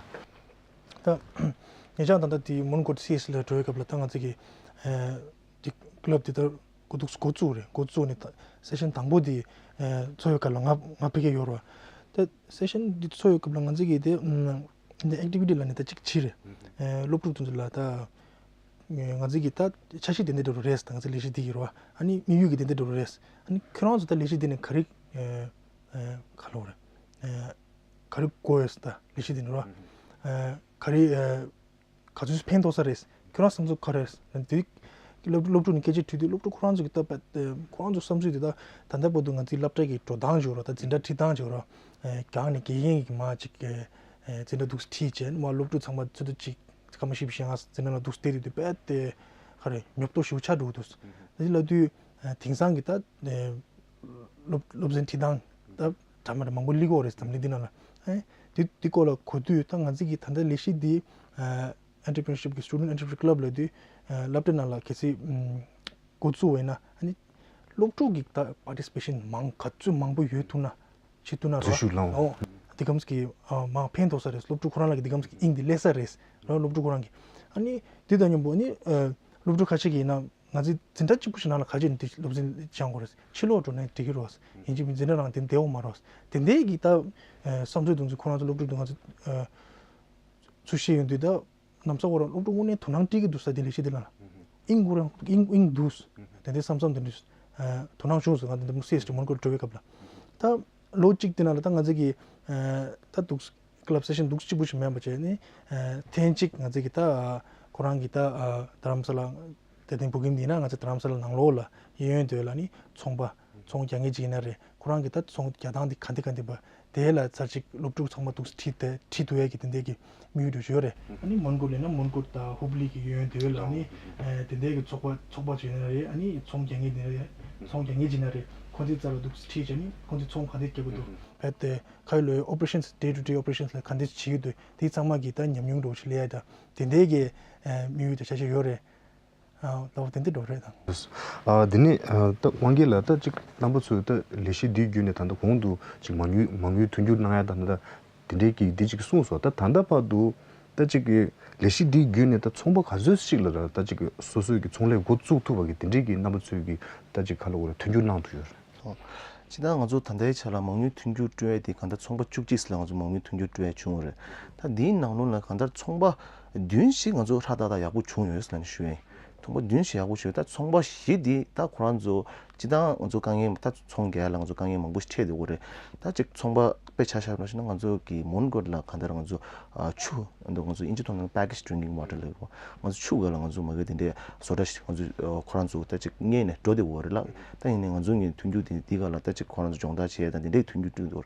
ད་ཉེ་ཆར་ད་ལྟ་དེ་མོན་གྷོ་སི་ཨེ་སི་ལ་འགྲོ་བའི་སྐབས་ལ་ད་ང་ཚོ་གི་ཨ་དེ་ཀི་ལབ་དེ་ད་འགོ་འདུག་འགོ་བཙུགས་རེད། འགོ་བཙུགས་ནས་ད་སེ་ཤན་དང་པོ་དེ་ཨ་ཚོགས་ཡོད་སྐབས་ལ་ང་ང་ཕ་གིར་ཡོད་རེད་བ། ད་སེ་ཤན་འདི་ཚོགས་ཡོད་སྐབས་ལ་ང་ཚོ་གི་དེ་ཨམ་འདི་ཨེག་ཊི་བི་ཊི་ལབ་ནས་ད་ཅིག་བྱས་རེད། ཨ་སློབ་ཕྲུག་དེ་ཚོ་ལ་ད་ང་ཚོ་གི་ད་འཆར་གཞི་དེ་འདྲ་འདྲ་པོ་རེད། ད་ང་ཚོ་ལས་གཞི་འདི་ཡོད་རེད་བ། ཨ་ནི་དམིགས་ཡུལ་གྱི་དེ་འདྲ་འདྲ་པོ་རེད། ཨ་ནི་ཁྱོད་རང་ཚོ་ད་ལས་གཞི་འདི་ནས་ག་རེ་ཨ་ཨ་ག་ལབ་དགོས་རེད། ཨ་ག་རེ་དགོས་ཡོད་ད་ལས་གཞི་འདི་ནས་རེད་བ། ཨ་ག་རེ་ཨ་ག་ཚོད་ཕན་ཐོགས་ས་རེད། ཁྱོད་རང་བསམ་ཚུལ་ག་རེ་རེད། དེ་སློབ་སློབ་ཕྲུག་ནས་སྐད་ཆ་དྲིས་དུས་སློབ་ཕྲུག་ཁོ་རང་ཚོ་གི་ད་ཁོ་རང་ཚོ་བསམ་ཚུལ་དེ་ད་ད་ལྟ་བར་དུ་ང་ཚོའི་སློབ་གྲྭ་གི་འགྲོ་སྟངས་ཅིག་ཡོད་རེད། ད་འཛིན་གྲྭ་ཁྲིད་སྟངས་ཅིག་ཡོད་རེད། རྒྱང་ནས་དགེ་རྒན་གྱིས་མར་ཅིག་འཛིན་གྲྭ་འདུག་སེ་ཁྲིད་བྱས་མར་སློབ་ཕྲུག་ཚང་མ་ཚོད་ལྟ་ཅིག་སྐར་མ་བཞི་བཅུ་ཞེ་ལྔ་འཛིན་གྲྭ་ནང་འདུག་སེ་བསྡད་དུས་དཔེ་དེ་ག་རེ་ཉོབ་ཏོ་ཞེ་པོ་ཆགས་འགྲོ་གི་འདུག་དེ་ལབ་དུས་དེང་སང་གི་ད་སློབ་སློབ་ཚན་ཁྲིད་སྟངས་ད་འདྲ་མི་འདྲ་མང་པོ་སླེབས་ཀྱི་ཡོད་རེད། འཛམ་གླིང་འདི་ནང་ལ། ཨེ་དེ་དེ་སྐོར་ལ་གོ་དུས་ད་ང་ཚོ་གི་ད་ལྟ་ལས་གཞི་འདི་ཨ་Entrepreneurship གི་Student Entrepreneurship Club ལབ་དུས་ཨ་སློབ་གྲྭ་ནང་ལ་གལ་སྲིད་ཨམ་འགོ་བཙུགས་པ་ཡིན་ན། ཨ་ནི་སློབ་ཕྲུག་གི་ད་participation མང་ག་ཚོད་མང་པོ་ཡོད་ཐུབ་ན་བྱེད་ཐུབ་ན་ར། འཛུལ་ཞུགས་བླང་བ། ཨོ་འདི་གམ་གི་ཨ་མང་ཕན་ཐོགས་ས་རེད། སློབ་ཕྲུག་ཁོ་རང་ལ་གི་འདི་གམ་གི་དབྱིངས་འདི་སླེབས་ས་རེད་ར། སློབ་ཕྲུག་ཁོ་རང་གི། ཨ་ནི་དེ་དང་མཉམ་པོ་ཨ་ནི་ཨ་སློབ་ཕྲུག་ཁ་ཤས་ཀྱིས་ཡིན་ན་ང་ཚོའི་འཛིན་གྲྭ་གཅིག་པུ་ཞིག་ནང་ལ་ག་ཅི་ནས་དེ་སློབ་ཚན་སྦྱང་དགོས་རེད། ཕྱི་ལོགས་འགྲོ་ན་འགྲིག་གི་རེད། ཡིན་གཅིག་མིན་འཛིན་གྲྭ་ནང་དེ་བསྡད་འོང་མ་རེད། དེ་འདྲའི་གི་ད་ཨ་བསམ་ཚུལ་དེ་ཚོ་ཁོ་རང་ཚོ་སློབ་ཕྲུག་དེ་ང་ཚོ་ཨ་ཚུར་བཤད་ཡོང་དུས་ད་ལམ་སང་ཁོ་རང་སློབ་ཕྲུག་དངོས་གནས་དོ་སྣང་སྤྲད་ཀྱི་འདུག་ས། དེ་ལས་གཞི་དེ་ལ་དབྱིངས་ཁོ་རང་དབྱིངས་དབྱིངས་འདུག་དེ་འདྲའི་བསམ་བསམ་དེ་འདྲ་ཨ་དོ་སྣང་བྱུང་སོང་། ང་དེ་འདྲ་མོ་སེ་ཨེ་སི་ཊི་མོན་གྷོ་འགྲོ་བའི་སྐབས་ལ་ད་ལོ་གཅིག་དེ་ནང་ལ་ད་ང་ཚོ་གི་ཨ་ད་འདུག་ཀི་ལབ་སེ་ཤན་འདུག་གཅིག་པུ་ཞིག་མིན་པ་བྱས་ནས་ཨ་ཐེངས་གཅིག་ང་ཚོ་གི་ད་ཨ་ཁོ་རང་གི་ད་ཨ་རྡ་རམ་ས་ལ་དེ་ཐེངས་བོད་ཁྱིམ་འདི་ན་ང་ཚོ་རྡ་རམ་ས་ལ་ནང་ལོགས་ལ་གཡས་གཡོན་དེ་ལ་ནི་ཚོང་པ་ཚོང་རྒྱག་མཁན་ཅིག་ཡིན་ན་རེད། ཁོ་རང་གི་ད་ཚོང་རྒྱག་སྟངས་འདི་ག་འདི་ག་འདི་པ་དེ་ལ་ཚར་གཅིག་སློབ་ཕྲུག་ཚང་མ་འདུག་ཁྲིད་དེ་ཁྲིད་ཐུབ་ཡས་ཀྱི་དེ་འདྲས་ཀྱི་དམིགས་ཡུལ་འདྲ་ཞིག་ཡོད་རེད། ཨ་ནི་མོན་གྷོ་ལ་ཡིན་ན་མོན་གྷོ་དང་ཧུབ་ལི་གི་གཡས་གཡོན་དེ་ལ་ནི་ཨ་དེ་འདྲས་ཀྱི་ཚོགས་པ་ཚོགས་པ་ཅིག་ཡིན་ན་རེད། ཨ་ནི་ཚོང་རྒྱག་མཁན་དེ་ཚོང་རྒྱག་མཁན་ཅིག་ཡིན་ན་རེད། ཁོང་ཚོའི་རྩ་ལ་འདུག་ཁྲིད་བྱས་ནི་ཁོང་ཚོའི་ཚོང་ག་འདྲས་རྒྱག་གི་འདུག་ཕེབས་ཏེ་ཁ་ཡོད་ལོ་ཡོད་operations, day to day operations ལ་ག་འདྲས་བྱེད་ཀྱི་འདུག་དེ་ཚང་མ་གི་ད་ཉམས་མྱོང་འདྲ་བོ་ཞིག་སླེབས་ཡས་ད་དེ་འདྲས་ཀྱི་ཨ་དམིགས་ཡུལ་དང་འཆར་གཞི་ཡོད་རེད། ཨ་ལྟ་བ་དེ་འདྲ་འདྲ་བོ་རེད་ད། ཨ་དེ་ནས་ཨ་ད་དབང་རྒྱལ་ལགས་ད་ཅིག་རྣམ་པ་ཚོས་ད་ལས་གཞི་འདིའི་བརྒྱུད་ནས་ད་ལྟ་གོང་དུ་ཅིག་མ་དངུལ་མ་དངུལ་མཐུན་འགྱུར་གནང་ཡ་ད་ད་དེ་འདྲའི་གི་འདི་ཅིག་གསུངས་སོང་། ད་ད་ལྟ་བར་དུ་ ད་ཅིག་གི་ལས་གཞི་འདིའི་བརྒྱུད་ནས་ད་ཚོང་པ་ག་ཚོད་ཅིག་ལ་ར་ད་ཅིག་གི་སོ་སོའི་གི་ཚོང་ལས་འགོ་བཙུགས་ཐུབ་པ་གི་དེ་འདྲའི་གི་རྣམ་པ་ཚོའི་གི་ད་ཅིག་ག་ལ་འོ་ར་མཐུན་འགྱུར་གནང་ཐུབ་ཡོད་རེད། ཨོ། སྤྱིར་བཏང་ང་ཚོ་ད་ལྟའི་ཆ་ལ་མ་དངུལ་མཐུན་འགྱུར་སྤྲོད་ཡས་དེ་གང་ལྟར་ཚོང་པ་བཅུ་གཅིག་ལ་ང་ཚོ་མ་དངུལ་མཐུན་འགྱུར་སྤྲོད་ཡས་བྱུང་བ་རེད། ད་འདིའི་ནང་ལོགས་ལ་གང་ལྟར་ཚོང་པ་བདུན་ཞིག་ང་ཚོ་ཧྲ་ཏག་ཏག་ཡག་པོ་བྱུང་ཡོད་ཟེར་ནས་ཞུ་ཡས་ཡིན། ཚོང་པ་བདུན་ཞིག་ཡག་པོ་བྱུང་ཡོད། ད་ཚོང་པ་བཞི་འདི་ད་ཁོ་རང་ཚོ་སྤྱིར་བཏང་ང་ཚོ་དཀའ་ངལ་ད་ཚོང་རྒྱག་ཡ་ལ་ང་ཚོ་དཀའ་ངལ་མང་པོ་ཞིག་འཕྲད་བསྡད་ཡོད་རེད། ད་ཅིག་ཚོང་པ་དཔེ་ཆ་བཞག་པ་ཞིག་ན་ང་ཚོ་གི་མོན་གྷོ་ལ་གང་ལྟར་ང་ཚོ་ཨ་ཆུ་འདི་ང་ཚོ་དབྱིན་ཇི་ཐོག་ནས་package drinking water ལབ་ཡོད། ང་ཚོ་ཆུ་སྒང་ལ་ང་ཚོ་མ་གི་དེ་འདྲའི་བཟོ་གྲྭ་ཞིག་ང་ཚོ་ཨ་ཁོ་རང་ཚོ་ད་ཅིག་གཉེར་ནས་འགྲོ་བསྡད་ཡོད་རེད་ལ། ད་ཡིན་ནའི་ང་ཚོ་ངས་མཐུན་འགྱུར་དེ་འདི་སྒང་ལ་ད་ཅིག་ཁོ་རང་ཚོ་སྦྱོང་བརྡར་བྱེད་ཡ་དང་དེ་འདྲའི་མཐུན་འགྱུར་བསྐྲུན་འདུག་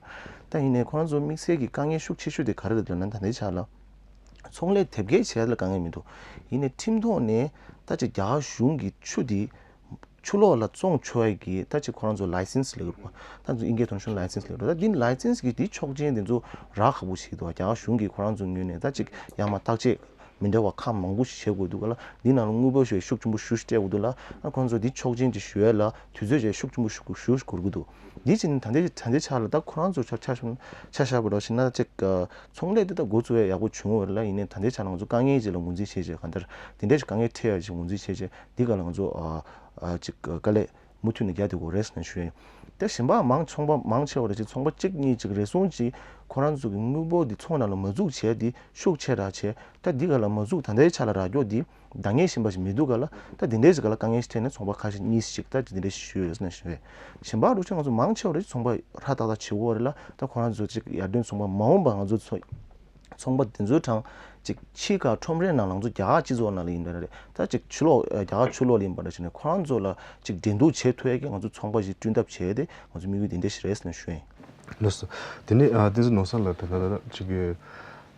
ད་ཡིན་ནའི་ཁོ་རང་ཚོ་དམིགས་བསལ་གྱི་དཀའ་ངལ་ཤུགས་ཆེ་ཤོས་དེ་ག་རེ་རེད་ལབ་ན་ད་ལྟའི་ཆ་ལ་ཚོང་ལས་དེབ་སྐྱེལ་བྱེད་ཡ་ལ་དཀའ་ངལ་མི་འདུག་ཡིན་ནའི་ཁྲིམས་ཐོག་ནས་ད་ཅིག་རྒྱ་གར་གཞུང་གི་ཆུ་དེ་ཆུ་ལོག་ལ་བཙོང་ཆོག་ཡ་གི་ད་ཅིག་ཁོ་རང་ཚོ་license ལབ་ཀྱི་རེད་པ། ད་ཚོ་དབྱིན་སྐད་ཐོག་ནས་ཤོད་license ལབ་ཀྱི་རེད། ད་འདི་license གི་དེ་ཆོག་མཆན་དེ་ཚོ་རག་ཁག་པོ་ཞིག་འདུག་རྒྱ་གར་གཞུང་གིས་ཁོ་རང་ཚོ་ངོས་ནས་ད་ཅིག་ཡར་མར་བརྟག་དཔྱད་མི་འདྲ་བ་ཁག་མང་པོ་ཞིག་བྱེད་དགོས་འདུག་ག་ལ། འདི་ནང་ལ་དངུལ་འབོར་ཞེ་ཤུགས་ཆེན་པོ་ཞེ་སྤྲད་དགོས་འདུག་ལ། ཨ་ཁོ་རང་ཚོ་འདི་ཆོག་མཆན་དེ་ཞུ་ཡ་ལ་དུས་ཚོད་ཞེ་ཤུགས་ཆེན་པོ་ཞེ་ཞེ་འགོར་གྱི་འདུག་འདི་བྱས་ནས་ད་ལྟའི་ད་ལྟའི་ཆ་ལ་ད་ཁོ་རང་ཚོ་ཆ་ཆ་ཆ་བཞག་པ་འདྲ་བྱས་ན་ཅིག་ཚོང་ལས་དེ་ད་འགོ་བཙུགས་ཡ་ཡག་པོ་བྱུང་བ་རེད་ལ། ཡིན་ནའི་ད་ལྟའི་ཆ་ལ་ང་ཚོ་དཀའ་ངལ་ཅིག་ལ་ངོས་འཛིན་བྱས་བྱས་གང་ལྟར་དེ་འདྲ་ཞིག་དཀའ་ངལ་འཕྲད་ཡ་ཞིག་ངོས་འཛིན་བྱས་བྱས་འདི་ག་ལ་ང་ཚོ་ཨ་ཨ་ཅིག་དཀའ་ལས་མུ་མཐུད་ནས་རྒྱག་བསྡད་དགོས་རེད་ཟེར་ནས་ཞུ་ཡ་ཡིན། དེ་གཞན་པ་མང་ཚོང་པ་མང་ཆེ་བ་རེད་ཅིག་ཚོང་པ་གཅིག་གཉིས་ཅིག་རེ་ཟུང་ཅིག་ཁོ་རང་ཚོ་གི་དངུལ་འབོར་འདི་ཚོང་ནང་ལ་མ་འཛུགས་བྱས་དེ་ཤུགས་ཆེ་དྲགས་བྱས། ད་འདི་ག་ལ་མ་འཛུགས་ད་ལྟའི་ཆ་ལ་རག་མགྱོགས་འདི་འདང་ངེས་བཞིན་པ་ཞིག་མི་འདུག་ག་ལ། ད་འདི་འདྲའི་ཞིག་ག་ལ་དཀའ་ངལ་ཞིག་འཕྲད་ནས་ཚོང་པ་ཁ་ཤས་གཉིས་ཤིག་ད་འདི་འདྲའི་ཞིག་ཡོད་ཟེར་ནས་ཞུ་བས། གཞན་པ་ལུགས་ཅན་ང་ཚོ་མང་ཆེ་བ་རེད་ཚོང་པ་ཧྲ་ཏག་ཏག་བྱེད་དགོས་རེད་ལ། ད་ཁོ་རང་ཚོ་ཅིག་ཡར་ཐོན་ཚོང་པ་མ་འོངས་པ་ང་ཚོ་ཚོ་ཚོང་པ་དེ་ཚོའི་གྲངས་ཅིག་ཕྱི་ཁ་ཁྲོམ་རའི་ནང་ལ་ང་ཚོ་རྒྱ་གར་སྤྱི་ཚོགས་ནང་ལ་ཡིན་པ་རེད། ད་ཅིག་ཆུ་ལོག་རྒྱ་གར་ཆུ་ལོག་ལ་ཡིན་པ་འདྲ་བྱས་ནས་ཁོ་རང་ཚོ་ལ་ཅིག་འགྲན་བསྡུར་བྱེད་ཐུབ་ཡས་ཀྱི་ང་ཚོ་ཚོང་པ་ཞིག་བསྐྲུན་ཐབས་བྱས་ཏེ་ང་ཚོ་དམིགས་ཡུལ་དེ་འདྲ་ཞིག་རེད་ཟེར་ནས་ཞུ་ཡིན། ལགས་སོ། དེ་ནས་ཨ་བསྟན་འཛིན་ནོར་བཟང་ལགས་ད་ལྟ་ཅིག་གི་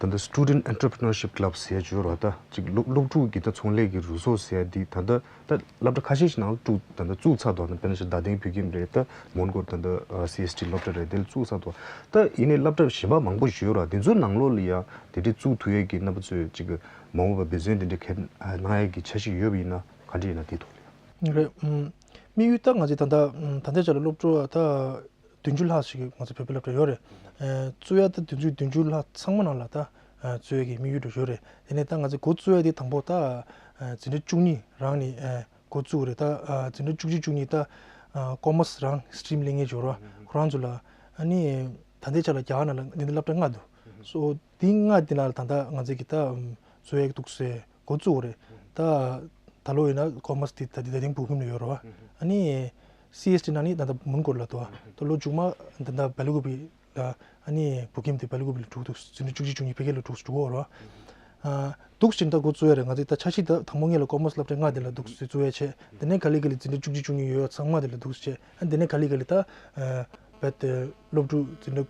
ད་ལྟ་student entrepreneurship club ཟེར་ཡ་ཅིག་ཡོད་རེད་བ། ད་ཅིག་སློབ་སློབ་ཕྲུག་གི་ད་ཚོང་ལས་ཀྱི་རུ་ཚོགས་ཟེར་ཡ་འདི་ད་ལྟ་ད་སློབ་གྲྭ་ཁ་ཤས་ཤིག་ནང་ལ་བཙུགས་ད་ལྟ་བཙུགས་ཚར་འདུག་ད་དཔེར་ན་ཆ་རྡ་སྟེང་བོད་ཁྱིམ་རེད། ད་མོན་གྷོར་ད་ལྟ་ཨ་སི་ཨེས་ཊི་སློབ་གྲྭ་རེད། དེ་ལ་བཙུགས་ཚར་འདུག་ད་ཡིན་ནའི་སློབ་གྲྭ་གཞན་པ་མང་པོ་ཞིག་ཡོད་རེད་བ། དེ་ཚོའི་ནང་ལོགས་ལ་ཡ་དེ་འདྲའི་བཙུགས་ཐུབ་ཡས་ཀྱི་རྣམ་པ་ཚོས་ཅིག་གི་མ་འོངས་པ་འབད་བརྩོན་དེ་འདྲ་གལ་གནང་ཡས་ཀྱི་འཆར་གཞི་ཡོད་པ་ཡིན་ན་ག་འདྲ་ཡིན་ན་དེའི་ཐོག་ལ་ཡ། རེད། ཨུམ། དམིགས་ཡུལ་ད་ང་ཚོས་ད་ལྟ་ཨུམ་ད་ལྟའི་ཆ་ལ་སློབ་ཕྲུག་ད་བདུན་ཅུ་ལྷག་ཞིག་ང་ཚོ་བོད་པའི་སློབ་གྲྭ་ཡོད་རེད། ཨེ་བཙུགས་ཡ་ད་བདུན་ཅུ་བདུན་ཅུ་ལྷག་ཚང་མ་ནང་ལ་ད་ཨེ་བཙུགས་ཡ་གི་དམིགས་ཡུལ་འདྲ་ཡོད་རེད། དེ་ནས་ད་ང་ཚོས་འགོ་བཙུགས་ཡ་དེ་དང་པོ་ད་ཨེ་འཛིན་གྲྭ་བཅུ་གཉིས་རང་ནས་ཨེ་འགོ་བཙུགས་རེད། ད་ཨེ་འཛིན་གྲྭ་བཅུ་གཅིག་བཅུ་གཉིས་ད་ཨེ་ཀོ་མར་སི་རང་སི་ཊི་རིམ་ལེན་མཁན་ཅིག་ཡོད་རེད། ཁོ་རང་ཚོ་ལ་ཨ་ནི་ད་ལྟའི་ཆ་ལ་རྒྱ་གར་ནང་ལ་འདི་འདྲ་སློབ་གྲྭ་ལྔ་འདུག་སོ་དེ་ལྔ་དེ་ནང་ལ་ད་ལྟ་ང་ཚོས་ཀྱི་ད་ཨམ་བཙུགས་ཡ་གི་འདུག་སེ་འགོ་བཙུགས་རེད། ད་ད་ལོ་ཡིན་ན་ཀོ་མར་སི་དེ་ད་དེ་ད་ཐེངས་བོད་ཁྱིམ་ལ་ཡོད་རེད་བ། ཨ་ནི་སི་ཨེས་ཊི་ནང་ནི་ད་ལྟ་མོན་གྷོ་ལ་འདུག་ད་ལོ་མཇུག་མ་ད་ལྟ་སྦེལ་ཀོབ་ལ་ཨ་ནི་བོད་ཁྱིམ་དེ་སྦེལ་ཀོབ་ལ་འགྲོ་གི་འདུག་འཛིན་གྲྭ་བཅུ་གཅིག་བཅུ་གཉིས་ཕ་གི་ལ་འགྲོ་འགྲོ་གི་ཡོད་རེད་བ། ཨ་འདུག་སེ་ད་འགོ་བཙུགས་ཡ་རེད། ང་ཚོས་ད་འཆར་གཞི་ད་དང་པོ་ངེད་ལ་ཀོ་མར་སི་སློབ་གྲྭ་ལྔ་དེ་ལ་འདུག་སེ་བཙུགས་ཡ་བྱས། དེ་ནས་ག་ལེ་ག་ལེ་འཛིན་གྲྭ་བཅུ་གཅིག་བཅུ་གཉིས་ཡོད་ཡ་ཚང་མ་དེ་ལ་འདུག་སེ་བྱས། ཨ་དེ་ནས་ག་ལེ་ག་ལེ་ད་ཨ་རྦད་དེ་སློབ་ཕྲུག་འཛིན་གྲྭ་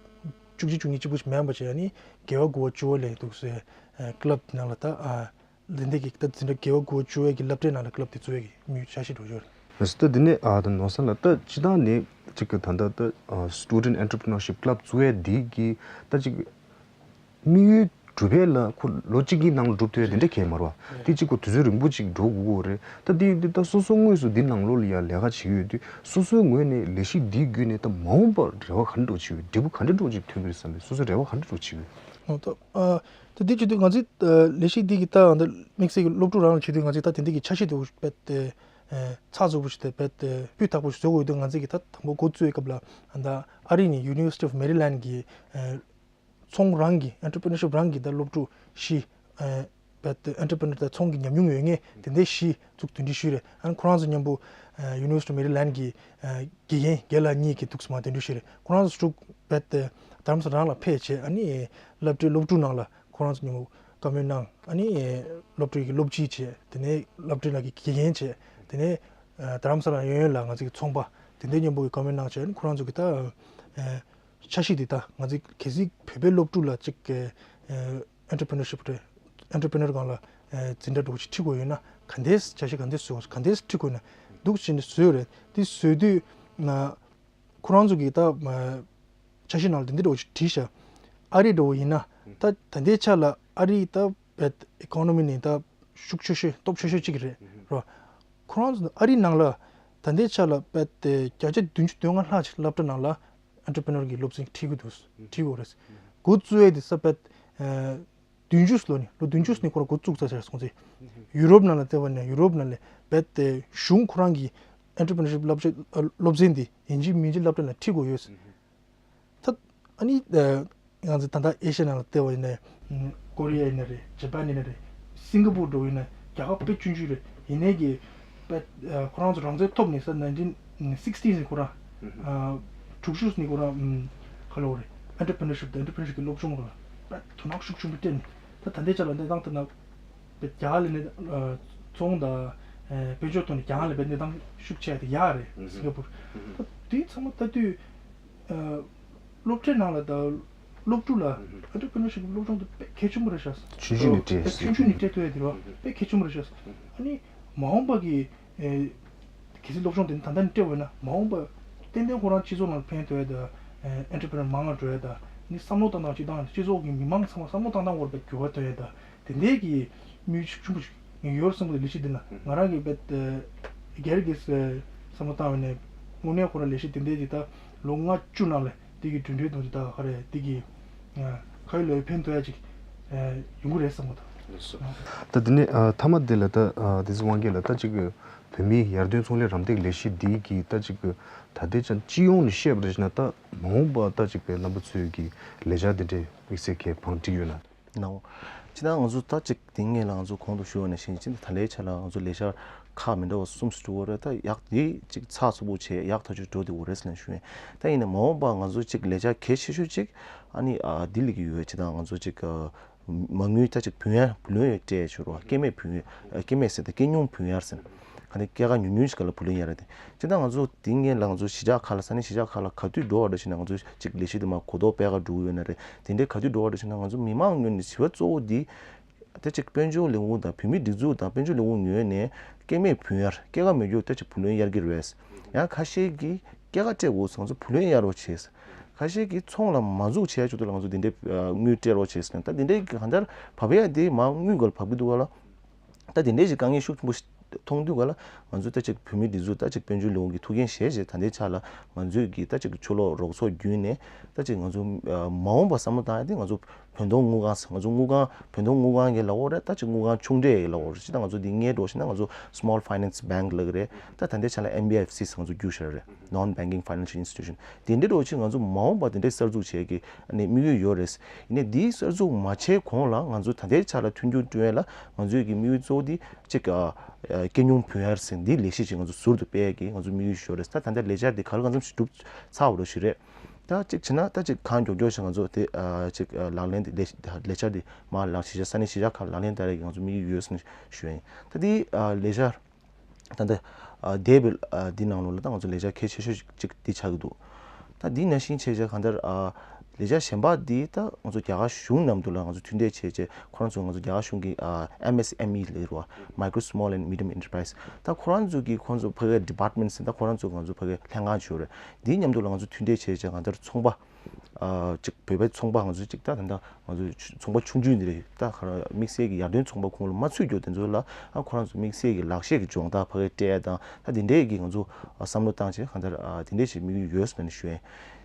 བཅུ་གཅིག་བཅུ་གཉིས་གཅིག་པུ་ཞིག་མིན་པ་བྱས། ཨ་ནི་དགེ་བ་དགུ་བ་བཅུ་བ་ལ་འདུག་སེ་ཨ་ཀི་ལབ་ནང་ལ་ད་ཨ་འདི་འདྲ་གི་ད་འཛིན་གྲྭ་དགེ་བ་དགུ་བ་བཅུ་བའི་གི་སློབ་གྲྭའི་ནང་ལ་ཀི་ལབ་དེ་བཙུགས་ཡས་ཀྱི་དམིགས་ཡུལ་འཆར་གཞི་འདྲ་ཡོད་རེད། ལགས་སོ། ད་འདི་ནས་ཨ་ད་ནོར་བཟང་ལགས་ད་སྤྱིར་བཏང་ནས་ཅིག་གི་ད་ལྟ་ད་ཨ་Student Entrepreneurship Club བཙུགས་ཡས་འདི་གི་ད་ཅིག་དམིགས་ཡུལ་གྲུབ་ཡས་ལ་ཁོ་ལོ་གཅིག་གཉིས་ནང་ལ་འགྲུབ་ཐུབ་ཡས་དེ་འདྲ་གང་ཡང་མ་རེད་བ། དེ་གཅིག་ཁོ་དུས་ཚོད་རིང་པོ་ཅིག་འགྲོ་དགོས་ཀྱི་ཡོད་རེད། ད་འདི་འདི་ད་སོ་སོ་དངོས་སུ་འདི་ནང་ལོགས་ལ་ཡ་ལས་ཀ་བྱེད་ཀྱི་ཡོད་དུས་སོ་སོའི་ངོས་ནས་ལས་གཞི་འདིའི་བརྒྱུད་ནས་ད་མ་འོངས་པར་རེ་བ་ག་འདྲ་འདྲ་བོ་བྱེད་ཀྱི་ཡོད། འབྲས་བུ་ག་འདྲ་འདྲ་བོ་ཅིག་ཐོན་གྱི་རེད་བསམ་པའི་སོ་སོའི་རེ་བ་ག་འདྲ་འདྲ་བོ་བྱེད་ཀྱི་ཡོད། ཨོ་ད་ཨ་ད་འདི་བྱེད་དུས་ང་ཚོའི་ཨ་ལས་གཞི་འདི་གི་ད་ཨ་ད་དམིགས་བསལ་གྱི་སློབ་ཕྲུག་རང་ལ་བྱེད་དུས་ང་ཚོས་ད་དེ་འདྲ་གི་འཆར་གཞི་དེ་རྦད་དེ་ཨ་ཚགས་ཚུད་པོ་ཞིག་དེ་རྦད་དེ་སྤུས་དག་པོ་ཞིག་བཟོ་དགོས་དུས། ང་ཚོས་ཀྱི་ད་དང་པོ་འགོ་བཙུགས་པའི་སྐབས་ལ་ཨ་ད་ཨ་རི་ནས་University of Maryland གི་ཨ་ཚོང་རང་གི་Entrepreneurship རང་གི་ད་སློབ་ཕྲུག་བཞི་ཨ་རྦད་དེ་Entrepreneur ད་ཚོང་གི་ཉམས་མྱོང་ཡོད་མཁན་དེ་འདྲའི་བཞི་ཚུར་གདན་འདྲེན་ཞུས་རེད། ཨ་ནི་ཁོ་རང་ཚོ་མཉམ་པོ་ཨ་University of Maryland གི་ཨ་དགེ་རྒན་རྒན་ལགས་གཉིས་ཀྱིས་འདུག་སེ་མར་གདན་འདྲེན་ཞུས་རེད། ཁོ་རང་ཚོ་ཚུར་རྦད་དེ་རྡ་རམ་ས་ལ་རང་ལ་ཕེབས་བྱས། ཨ་ནི་སློབ་གྲྭའི་སློབ་ཕྲུག་ནང་ལ་ཁོ་རང་ཚོ་མཉམ་པོ་བཀའ་མོལ་གནང་། ཨ་ནི་སློབ་གྲྭའི་གི་སློབ་སྤྱི་བྱས། དེ་ནས་སློབ་གྲྭའི་ནང་གི་དགེ་རྒན་བྱས། དེ་ནས་ཨ་རྡ་རམ་ས་ལ་གཡས་གཡོན་ལ་ང་ཚོའི་གི་ཚོང་པ་དེ་འདྲའི་མཉམ་པོ་གི་བཀའ་མོལ་གནང་བྱས། ཨ་ནི་ཁོ་རང་ཚོ་གི་ད་ཨ་འཆར་གཞི་འདི་ད་ང་ཚོས་གལ་སྲིད་བོད་པའི་སློབ་ཕྲུག་ལ་ཅིག་གི་ཨ་Entrepreneurship རེད། Entrepreneur སྒང་ལ་ཨ་འཛིན་གྲྭ་འདྲ་བོ་ཞིག་ཁྲིད་དགོས་ཡོད་ན་ག་འདྲས་འཆར་གཞི་ག་འདྲས་བཟོས་ག་འདྲས་ཁྲིད་དགོས་ན་འདུག་སེ་བྱས་ནས་བཟོས་རེད། དེ་བཟོས་དུས་ན་ཁོ་རང་ཚོ་གི་ད་ཨ་འཆར་གཞི་ནང་ལ་དེ་འདྲ་འདྲ་བོ་ཞིག་བྲིས་ཤག་ཨ་རི་འདྲ་བོ་ཡིན་ན་ད་ད་ལྟའི་ཆ་ལ་ཨ་རི་ད་རྦད་economy ནས་ད་ཤུགས་ཆེ་ཤོས་སྟོབས་ཆེ་ཤོས་གཅིག་རེད་རོ། ཁོ་རང་ཚོ་ཨ་རི་ནང་ལ་ད་ལྟའི་ཆ་ལ་རྦད་དེ་བརྒྱ་ཆ་བདུན་ཅུ་དོན་ལྔ་ལྷག་ཅིག་སློབ་གྲྭ་ནང་ལ་Entrepreneur གི་སློབ་ཚན་ཁྲིད་ཀྱི་འདུག་ཁྲིད་ཀྱི་ཡོད་རེད། འགོ་བཙུགས་ཡས་དེ་ས་རྦད་ཨ་ བདུན་ཅུ་ལོ་ནས་ལོ་བདུན་ཅུ་ནས་ཁོ་རང་འགོ་བཙུགས་ཚར་ཟེར་སོང་ཚེ། ཡུ་རོབ་ནང་ལ་བལྟས་པ་ན་ཡུ་རོབ་ནང་ལ་རྦད་དེ་གཞུང་ཁོ་རང་གི་ཨེན་ཊར་པི་རི་ནར་ཤིབ་བསླབ་བྱ་སློབ་ཚན་འདི་ཡིན་གཅིག་མིན་གཅིག་སློབ་གྲྭ་ནང་ཁྲིད་དགོས་ཡོད། ད་ཨ་ནི་ང་ཚོ་ད་ལྟ་ཨེ་ཤ་ཡ་ནང་ལ་བལྟས་པ་ཡིན་ན་ཀོ་རི་ཡ་ཡིན་ན་རེད། ཇ་པན་ཡིན་ན་རེད། སིང་ག་པུར་འགྲོ་ཡིན་ན་རྒྱལ་ཁབ་དཔེ་ཆུང་ཆུང་རེད། ཡིན་ནའི་གི་དཔེ་ཁོ་རང་ཚོ་རང་བཙན་ཐོབ་ནས་ས་nineteen sixties ནས་ཁོ་རང་དྲུག་ཅུ་ནས་ཁོ་རང་ག་ལབ་དགོས་རེད། ཨེན་ཊར་པི་རི་ནར་ཤིབ་དང་ཨེན་ཊར་པི་རི་ནར་ཤིབ་ཀྱི་སློབ་སྦྱོང་ལ་དཔེ་དོ་སྣང་ཤུགས་ཆེན་པོ་སྤྲད་ནས། ད་ད་ལྟའི་ཆ་ལ་གནས་སྟངས་ལྟར་ན་རྒྱ་གར་ལ་ནས་ཚོང་དང་དཔལ་འབྱོར་ཐོག་ནས་རྒྱ་གར་ལ་དཔེ་གནས་སྟངས་ཤུགས་ཆེ་དེ་ཡག་རེད། སིང་ག་པུར། ད་དེ་ཚང་མ་ལྟ་དུས། སློབ་གྲྭའི་ནང་ལ་དང་སློབ་ཕྲུག་ལ་ཨེན་ཊར་པི་རི་ནར་ཤིབ་སློབ་སྦྱོང་དེ་དཔེ་གལ་ཆེན་པོ་རེད་ཤག་ཆུང་ཆུང་ནས་སྤྲད་ཆུང་ཆུང་ནས་སྤྲད་ཐུབ་ཡ་དེ་རེད་བ། དཔེ་གལ་ཆེན་པོ་རེད་ཤག་ཨ་ནི་མ་འོངས་པ་གི་གལ་སྲིད་སློབ་སྦྱོང་དེ་ནི་ད་ལྟ་ནས་སྤྲད་འོས་ན་མ་འོངས་པ་ཏན་ཏན་ཁོ་རང་སྤྱི་ཚོགས་ནང་ཕན་ཐོགས་ཡ་དང་ཨེན་ཊར་པི་རི་ནར་མང་ང་འགྲོ་ཡ་དང་ནི་བསམ་བློ་བཏང་སྟངས་སྤྱི་བཏང་སྤྱི་ཚོགས་ཀྱི་མི་མང་ཚང་མ་བསམ་བློ་བཏང་སྟངས་སྐོར་དཔེ་འགྱུར་བ་ཐོན་ཡ་དང་། དེ་འདྲའི་གི་དམིགས་ཡུལ་ཆེན་པོ་ཞིག་ཡོད་བསམ་གི་ལས་གཞི་འདི་ལ་ང་རང་གི་དཔེ་སྒེར་གྱི་བསམ་བློ་བཏང་བ་ནས་དངོས་གནས་ཁོ་རང་ལས་གཞི་དེ་འདྲའི་གི་ད་ལོ་ལྔ་བཅུ་ནང་ལ་དེ་གི་གྲུབ་འབྲས་དང་ཅི་ད་ག་རེ་དེ་གི་ཁ་ཡོད་ལག་ཡོད་ཕན་ཐོགས་ཡ་ཅིག་ཡོང་གི་རེད་བསམ་གི་འདུག་ད་དེ་ནས་མཐའ་མ་དེ་ལ་ད་དེ་ཚེ་དབང་རྒྱལ་ལགས་ད་ཅིག་བོད་མིའི་ཡར་ཐོན་ཚོང་ལས་རམ་འདེགས་ལས་གཞི་འདི་གི་ད་ཅིག་ད་ལྟའི་ཆ་སྤྱི་ཡོངས་ནས་བཤད་པ་རེད་ན་ད་མ་འོངས་པ་ད་ཅིག་པའི་རྣམ་པ་ཚོས་ཀྱི་ལས་འཆར་དེ་འདྲའི་དམིགས་བསལ་གྱི་བང་བསྒྲིགས་ཡོད་ན། ནའོ། སྤྱིར་བཏང་ང་ཚོ་ད་ཅིག་དེ་སྔོན་ལ་ང་ཚོ་གོང་དུ་ཞུས་པ་ནང་བཞིན་ཅིག་ད་ལྟའི་ཆ་ལ་ང་ཚོ་ལས་འཆར་ཁག་མི་འདྲ་བ་གསུམ་ཞིག་འགྲོ་གི་རེད། ད་ཡག་དེ་ཅིག་ཚགས་ཚུད་པོ་བྱས་ཡག་ཐག་ཆོད་འགྲོ་བསྡད་ཡོད་རེད་ཟེར་ནས་ཞུ་ཡིན། ད་ཡིན་ནའི་མ་འོངས་པ་ང་ཚོ་ཅིག་ལས་འཆར་གལ་ཆེ་ཤོས་ཅིག་ཨ་ནི་ཨ་འདི་ལས་ཀྱི་ཡོད་ཅིག་ད་ང་ཚོ་ཅིག་ཨ་མ་དངུལ་ད་ཅིག་བུན་གཡར་བུ་ལོན་ཡོད་སྤྲད་ཆོག་རོགས་སྐྱེད་མེད་བུན་ཡོད་ཨ་སྐྱེད་མེད་ཟེར་ད་སྐྱེད་སྙོམས་བུན་གཡར་ཟེར། ག་ནས་སྐྱེད་ཀ་ཉུང་ཉུང་ཞིག་ག་ལ་བུ་ལོན་གཡར་རེད་དེ། སྤྱིར་བཏང་ང་ཚོ་དེ་སྔོན་ལ་ང་ཚོ་གཞིས་ཆགས་ཁག་ལ་ས་གནས་གཞིས་ཆགས་ཁག་ལ་ག་དུས་འགྲོ་བ་འདྲ་ཞིག་ན་ང་ཚོ་ཅིག་ལས་གཞི་དེ་མ་གོ་རྟོགས་སྤེལ་ག་འགྲོ་གི་ཡོད་ན་རེད། དེ་འདྲའི་ག་དུས་འགྲོ་བ་འདྲ་ཞིག་ན་ང་ཚོ་མི་མང་ངོས་ནས་བྱ་བ་གཙོ་བོ་འདི། ད་ཅིག་དཔལ་འབྱོར་ལས་ཁུངས་དང་བོད་མིའི་སྒྲིག་འཛུགས་དང་དཔལ་འབྱོར་ལས་ཁུངས་ངོས་ནས་སྐྱེད་མེད་བུན་གཡར་སྐྱེད་ཀ་མེད་རྒྱུ་ད་ཅིག་བུ་ལོན་གཡར་གྱི་རེད། ཡང་ཁ་ཤས་ཀྱིས་སྐྱེད་ཀ་སྤྲད་དགོས་སོང་ང་ཚོ་བུ་ལོན་གཡར་རོགས་བྱས། ཁ་ཤས་ཀྱིས་ཚོང་ལ་མ་འཛུགས་བྱས་ཆོག་དུས་ལ་ང་ཚོ་དེ་འདྲའི་དངུལ་སྤྲད་རོགས་བྱས་ཟེར་ད་དེ་འདྲའི་གང་ལྟར་བབས་ཡ་དེ་མ་དངུལ་སྒོར་བབས་ཀྱི་འདུག་ག་ལ། ད་དེ་འདྲའི་ཞིག་དཀའ་ངལ་ཤུགས་ཆེན་པོ་ཞིག་མཐོང་དུས་ག་ལ་ང་ཚོས་ད་ཅིག་བོད་མིའི་སྒྲིག་འཛུགས་ད་ཅིག་དཔལ་འབྱོར་ལས་ཁུངས་ཀྱི་ཐུགས་འགན་བཞེས་བྱས་ད་ལྟའི་ཆ་ལ་ང་ཚོས་ཀྱི་ད་ཅིག་ཕྱི་ལོགས་རོགས་ཚོགས་བརྒྱུད་ནས་ད་ཅིག་ང་ཚོ་མ་འོངས་པ་བསམ་བློ་བཏང་ཡ་དེ་ང་ཚོ་བོད་དོན་དངུལ་ཁང་ང་ཚོ་དངུལ་ཁང་བོད་དོན་དངུལ་ཁང་གི་ལབ་དགོས་རེད། ད་ཅིག་དངུལ་ཁང་ཆུང་གྲས་ཀྱི་ལབ་དགོས་རེད། ཅི་ད་ང་ཚོ་འདི་སྔས་འགྲོ་ཞིག་ན་ང་ཚོ་small finance bank ལབ་ཀྱི་རེད། ད་ད་ལྟའི་ཆ་ལ་ཨེན་བི་ཨེཕ་སི་ང་ཚོ་བསྒྱུར་བཞག་རེད། Non Banking Financial Institution དེ་འདྲ་འགྲོ་ཆེད་ང་ཚོ་མ་འོངས་པ་དེ་འདྲའི་གསར་འཛུགས་བྱེད་ཀྱི་ཨ་ནི་དམིགས་ཡུལ་ཡོད་རེད། ཡིན་ནའི་འདིའི་གསར་འཛུགས་མ་བྱས་གོང་ལ་ང་ཚོས་ད་ལྟའི་ཆ་ལ་མཐུན་འགྱུར་བསྐྲུན་ཡས་ལ་ང་ཚོའི་གི་དམིགས་ཡུལ་གཙོ་བོ་དེ་གཅིག་ཨ་ཨ་སྐྱེད་སྙོམས་བུན་གཡར་ཟེར་འདིའི་ལས་གཞི་ཅིག་ང་ཚོ་ཟུར་དུ་སྤེལ་ཡས་ཀྱི་ང་ཚོ་དམིགས་ཡུལ་ཞིག་ཡོད་རེད། ད་ད་ལྟ་ལས་འཆར་འདི་ག་ལ་གང་འཚམ་ཞིག་གྲུབ་ཚར་བ་འདྲ་ཞིག་རེད། ད་གཅིག་བྱས་ན་ད་གཅིག་གང་མགྱོགས་མགྱོགས་ཞིག་ང་ཚོ་དེ་ཨ་གཅིག་ཨ་ལག་ལེན་དེ་ལས་ལས་འཆར་འདི་མར་ལག་གཞིས་ཆགས་ས་གནས་གཞིས་ཆགས་ཁག་ལག་ལེན་བསྟར་ཡས་ཀྱི་ང་ཚོ་དམིགས་ཡུལ་ཡོད་ཟེར་ནས་ཞུ་ཡ་ཡིན། ད་འདི་ཨ་ལས་འཆར་ད་ལྟ་ཨ་འདས་པའི་ཨ་འདི་ནང་ལོགས་ལ་ད་ང་ཚོ་ལས་འཆར་གལ་ཆེ་ཤོས་ཤིག་ཅིག་འདི་ཆགས་ཀྱི་འདུག་ད་འདི་ནང་བཞིན་བྱས་བྱས་གང་ལྟར་ཨ་ལས་འཆར་གཞན་པ་འདི་ད་ང་ཚོ་རྒྱ་གར་གཞུང་མཉམ་དུ་ལ་ང་ཚོ་མཐུན་འབྲེལ་བྱས་བྱས་ཁོ་རང་ཚོ་ང་ཚོ་རྒྱ་གར་གཞུང་གི་ཨ་ཨེམ་ཨེས་ཨེམ་ཨི་ལབ་ཀྱི་རེད་བ། Micro Small and Medium Enterprise ད་ཁོ་རང་ཚོ་གི་ཁོ་ཚོ་ཕ་གི་department ཟེར་ད་ཁོ་རང་ཚོ་ང་ཚོ་ཕ་གི་ལྷན་ཁང་ཅིག་ཡོད་རེད། འདི་མཉམ་དུ་ལ་ང་ཚོ་མཐུན་འབྲེལ་བྱས་བྱས་གང་ལྟར་ཚོང་པ། ཨ་ཅིག་བོད་པའི་ཚོང་པ་ང་ཚོ་ཅིག་ད་ད་ལྟ་ང་ཚོ་ཚོང་པ་ཆུང་ཆུང་འདི་རེད་ད་ག་ར་དམིགས་བསལ་གྱི་ཡར་ཐོན་ཚོང་པ་ཁོངས་ལ་མ་ཚུད་རྒྱུ་དེ་ཚོ་ལ་ཨ་ཁོ་རང་ཚོ་དམིགས་བསལ་གྱི་ལག་ཤེས་ཀྱི་སྦྱོང་བརྡར་ཕ་གིར་སྤྲད་ཡ་དང་ད་དེ་འདྲས་ཀྱི་ང་ཚོ་ཨ་བསམ་བློ་བཏང་བྱས་གང་ལྟར་ཨ་དེ་འདྲས་ཞིག་དམིགས་ཡུལ་ཡོད་ཟེར་ནས་ཞུ་ཡ་ཡིན།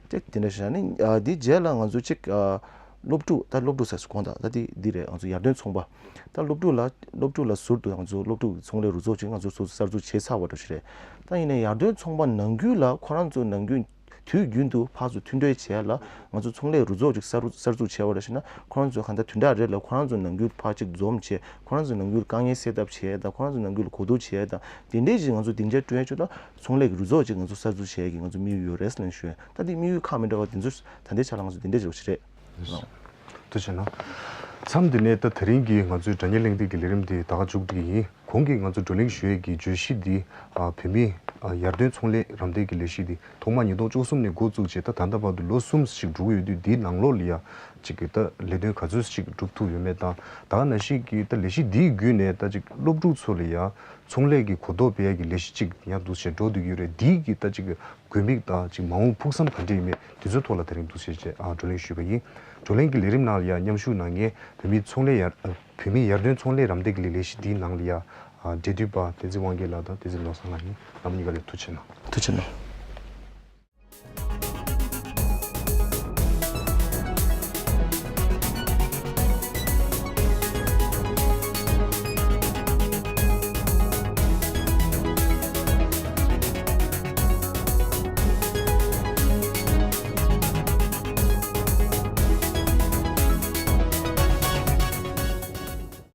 ཏེ་དེ་འདྲ་ཞིག་ནི་ཨ་དེ་རྗེས་ལ་ང་ཚོ་ཅིག་ཨ་སློབ་ཕྲུག་ད་སློབ་ཕྲུག་ཟེར་སོང་ད་ད་དེ་འདི་རེད། ང་ཚོ་ཡར་ཐོན་ཚོང་པ་ད་སློབ་ཕྲུག་ལ་སློབ་ཕྲུག་ལ་ཟུར་དུ་ང་ཚོ་སློབ་ཕྲུག་ཚོང་ལས་རུ་ཚོགས་ཅིག་ང་ཚོ་སོ་སོ་གསར་འཛུགས་བྱས་ཚར་བ་འདྲ་ཞིག་རེད། ད་ཡིན་ན་ཡར་ཐོན་ཚོང་པ་ནང་ཁུལ་ལ་ཁོ་རང་ཚོ་ནང་ཁུལ་དུས་རྒྱུན་དུ་ཕར་ཚུར་མཐུན་འབྲེལ་བྱས་ལ་ང་ཚོ་ཚོང་ལས་རུ་ཚོགས་ཅིག་གསར་གསར་འཛུགས་བྱས་པ་རེད་ཞེ་ན་ཁོ་རང་ཚོ་གང་ལྟར་དོན་དག་རེད་ལ་ཁོ་རང་ཚོ་ནང་ཁུལ་ཕར་ཅིག་འཛོམས་བྱས་ཁོ་རང་ཚོ་ནང་ཁུལ་དཀའ་ངལ་སེལ་ཐབས་བྱས་དང་ཁོ་རང་ཚོ་ནང་ཁུལ་གོ་བསྡུར་བྱས་དང་དེ་འདྲས་ཅིག་ང་ཚོ་སྡིངས་ཆ་བསྐྲུན་ཡ་ཅིག་ལ་ཚོང་ལས་རུ་ཚོགས་ཅིག་ང་ཚོ་གསར་འཛུགས་བྱས་ཀྱི་ང་ཚོ་དམིགས་ཡུལ་ཡོད་རེད་ཟེར་ནས་ཞུ་ཡ། ད་དེ་དམིགས་ཡུལ་ཁག་མི་འདྲ་བ་དེ་ཚོ་ད་ལྟའི་ཆ་ལ་ང་ཚོ་དེ་འདྲས་ཅིག་རེད། ཐུགས་རྗེ་གནང་། མཚམས་འདི་ནས་ད་དེ་རིང་གི་ང་ཚོའི་དྲ་བརྙན་གླེང་སྟེགས་ཀྱི་ལས་རིམ་འདི་ད་ག་མཇུག་སྒྲིལ་གྱི་ཡིན། གོང་གི་ང་ཚོ་བགྲོ་གླེང་ཞུ་ཡས་ཀྱི་བརྗོད་གཞི་འདི་ཨ་བོད་མིའི་ཨ་ཡར་ཐོན་ཚོང་ལས་རམ་འདེགས་ཀྱི་ལས་གཞི་འདི་ཐོག་མ་ཉིས་སྟོང་བཅུ་གསུམ་ནས་འགོ་བཙུགས་བྱས་ད་ད་ལྟ་བར་དུ་ལོ་གསུམ་ཞིག་འགྲོ་གི་ཡོད་དུས་འདིའི་ནང་ལོགས་ལ་ཡ་ཅིག་གི་ད་ལས་དོན་ག་ཚོད་ཞིག་སྒྲུབ་ཐུབ་ཡོད་མེད་དང་ད་ག་ནང་བཞིན་གྱི་ད་ལས་གཞི་འདིའི་བརྒྱུད་ནས་ད་ཅིག་སློབ་ཕྲུག་ཚོ་ལ་ཡ་ཚོང་ལས་ཀྱི་གོ་རྟོགས་སྤེལ་ཡས་ཀྱི་ལས་གཞི་ཅིག་ཡང་འདུག་བྱས་འགྲོ་བསྡད་ཀྱི་ཡོད་རེད། འདིའི་གི་ད་ཅིག་གི་དགོས་དམིགས་དང་ཅིག་མ་འོངས་ཕུགས་བསམ་ག་འདྲ་ཡིན་མེད་དེ་ཚོའི་ཐོག་ལ་དེ་རིང་འདུག་བྱས་བྱས་ཨ་བགྲོ་གླེང་ཞུས་པ་ཡིན། བགྲོ་གླེང་གི་ལས་རིམ་ནང་ལ་ཡང་མཉམ་ཞུགས་གནང་མཁན་བོད་མིའི་ཚོང་ལས་ཡར་ཨ་བོད་མིའི་ཡར་ཐོན་ཚོང་ལས་རམ་འདེགས་ཀྱི་ལས་གཞི་འདིའི་ནང་ལ་ཡང་ཨ་འབྲེལ་མཐུད་པ་བསྟན་འཛིན་དབང་རྒྱལ་ལགས་དང་བསྟན་འཛིན་ནོར་བཟང་ལགས་ཡིན། རྣམ་པ་གཉིས་ཀ་ལ་ཐུགས་རྗེ་གནང་། ཐུགས་རྗེ་གནང་།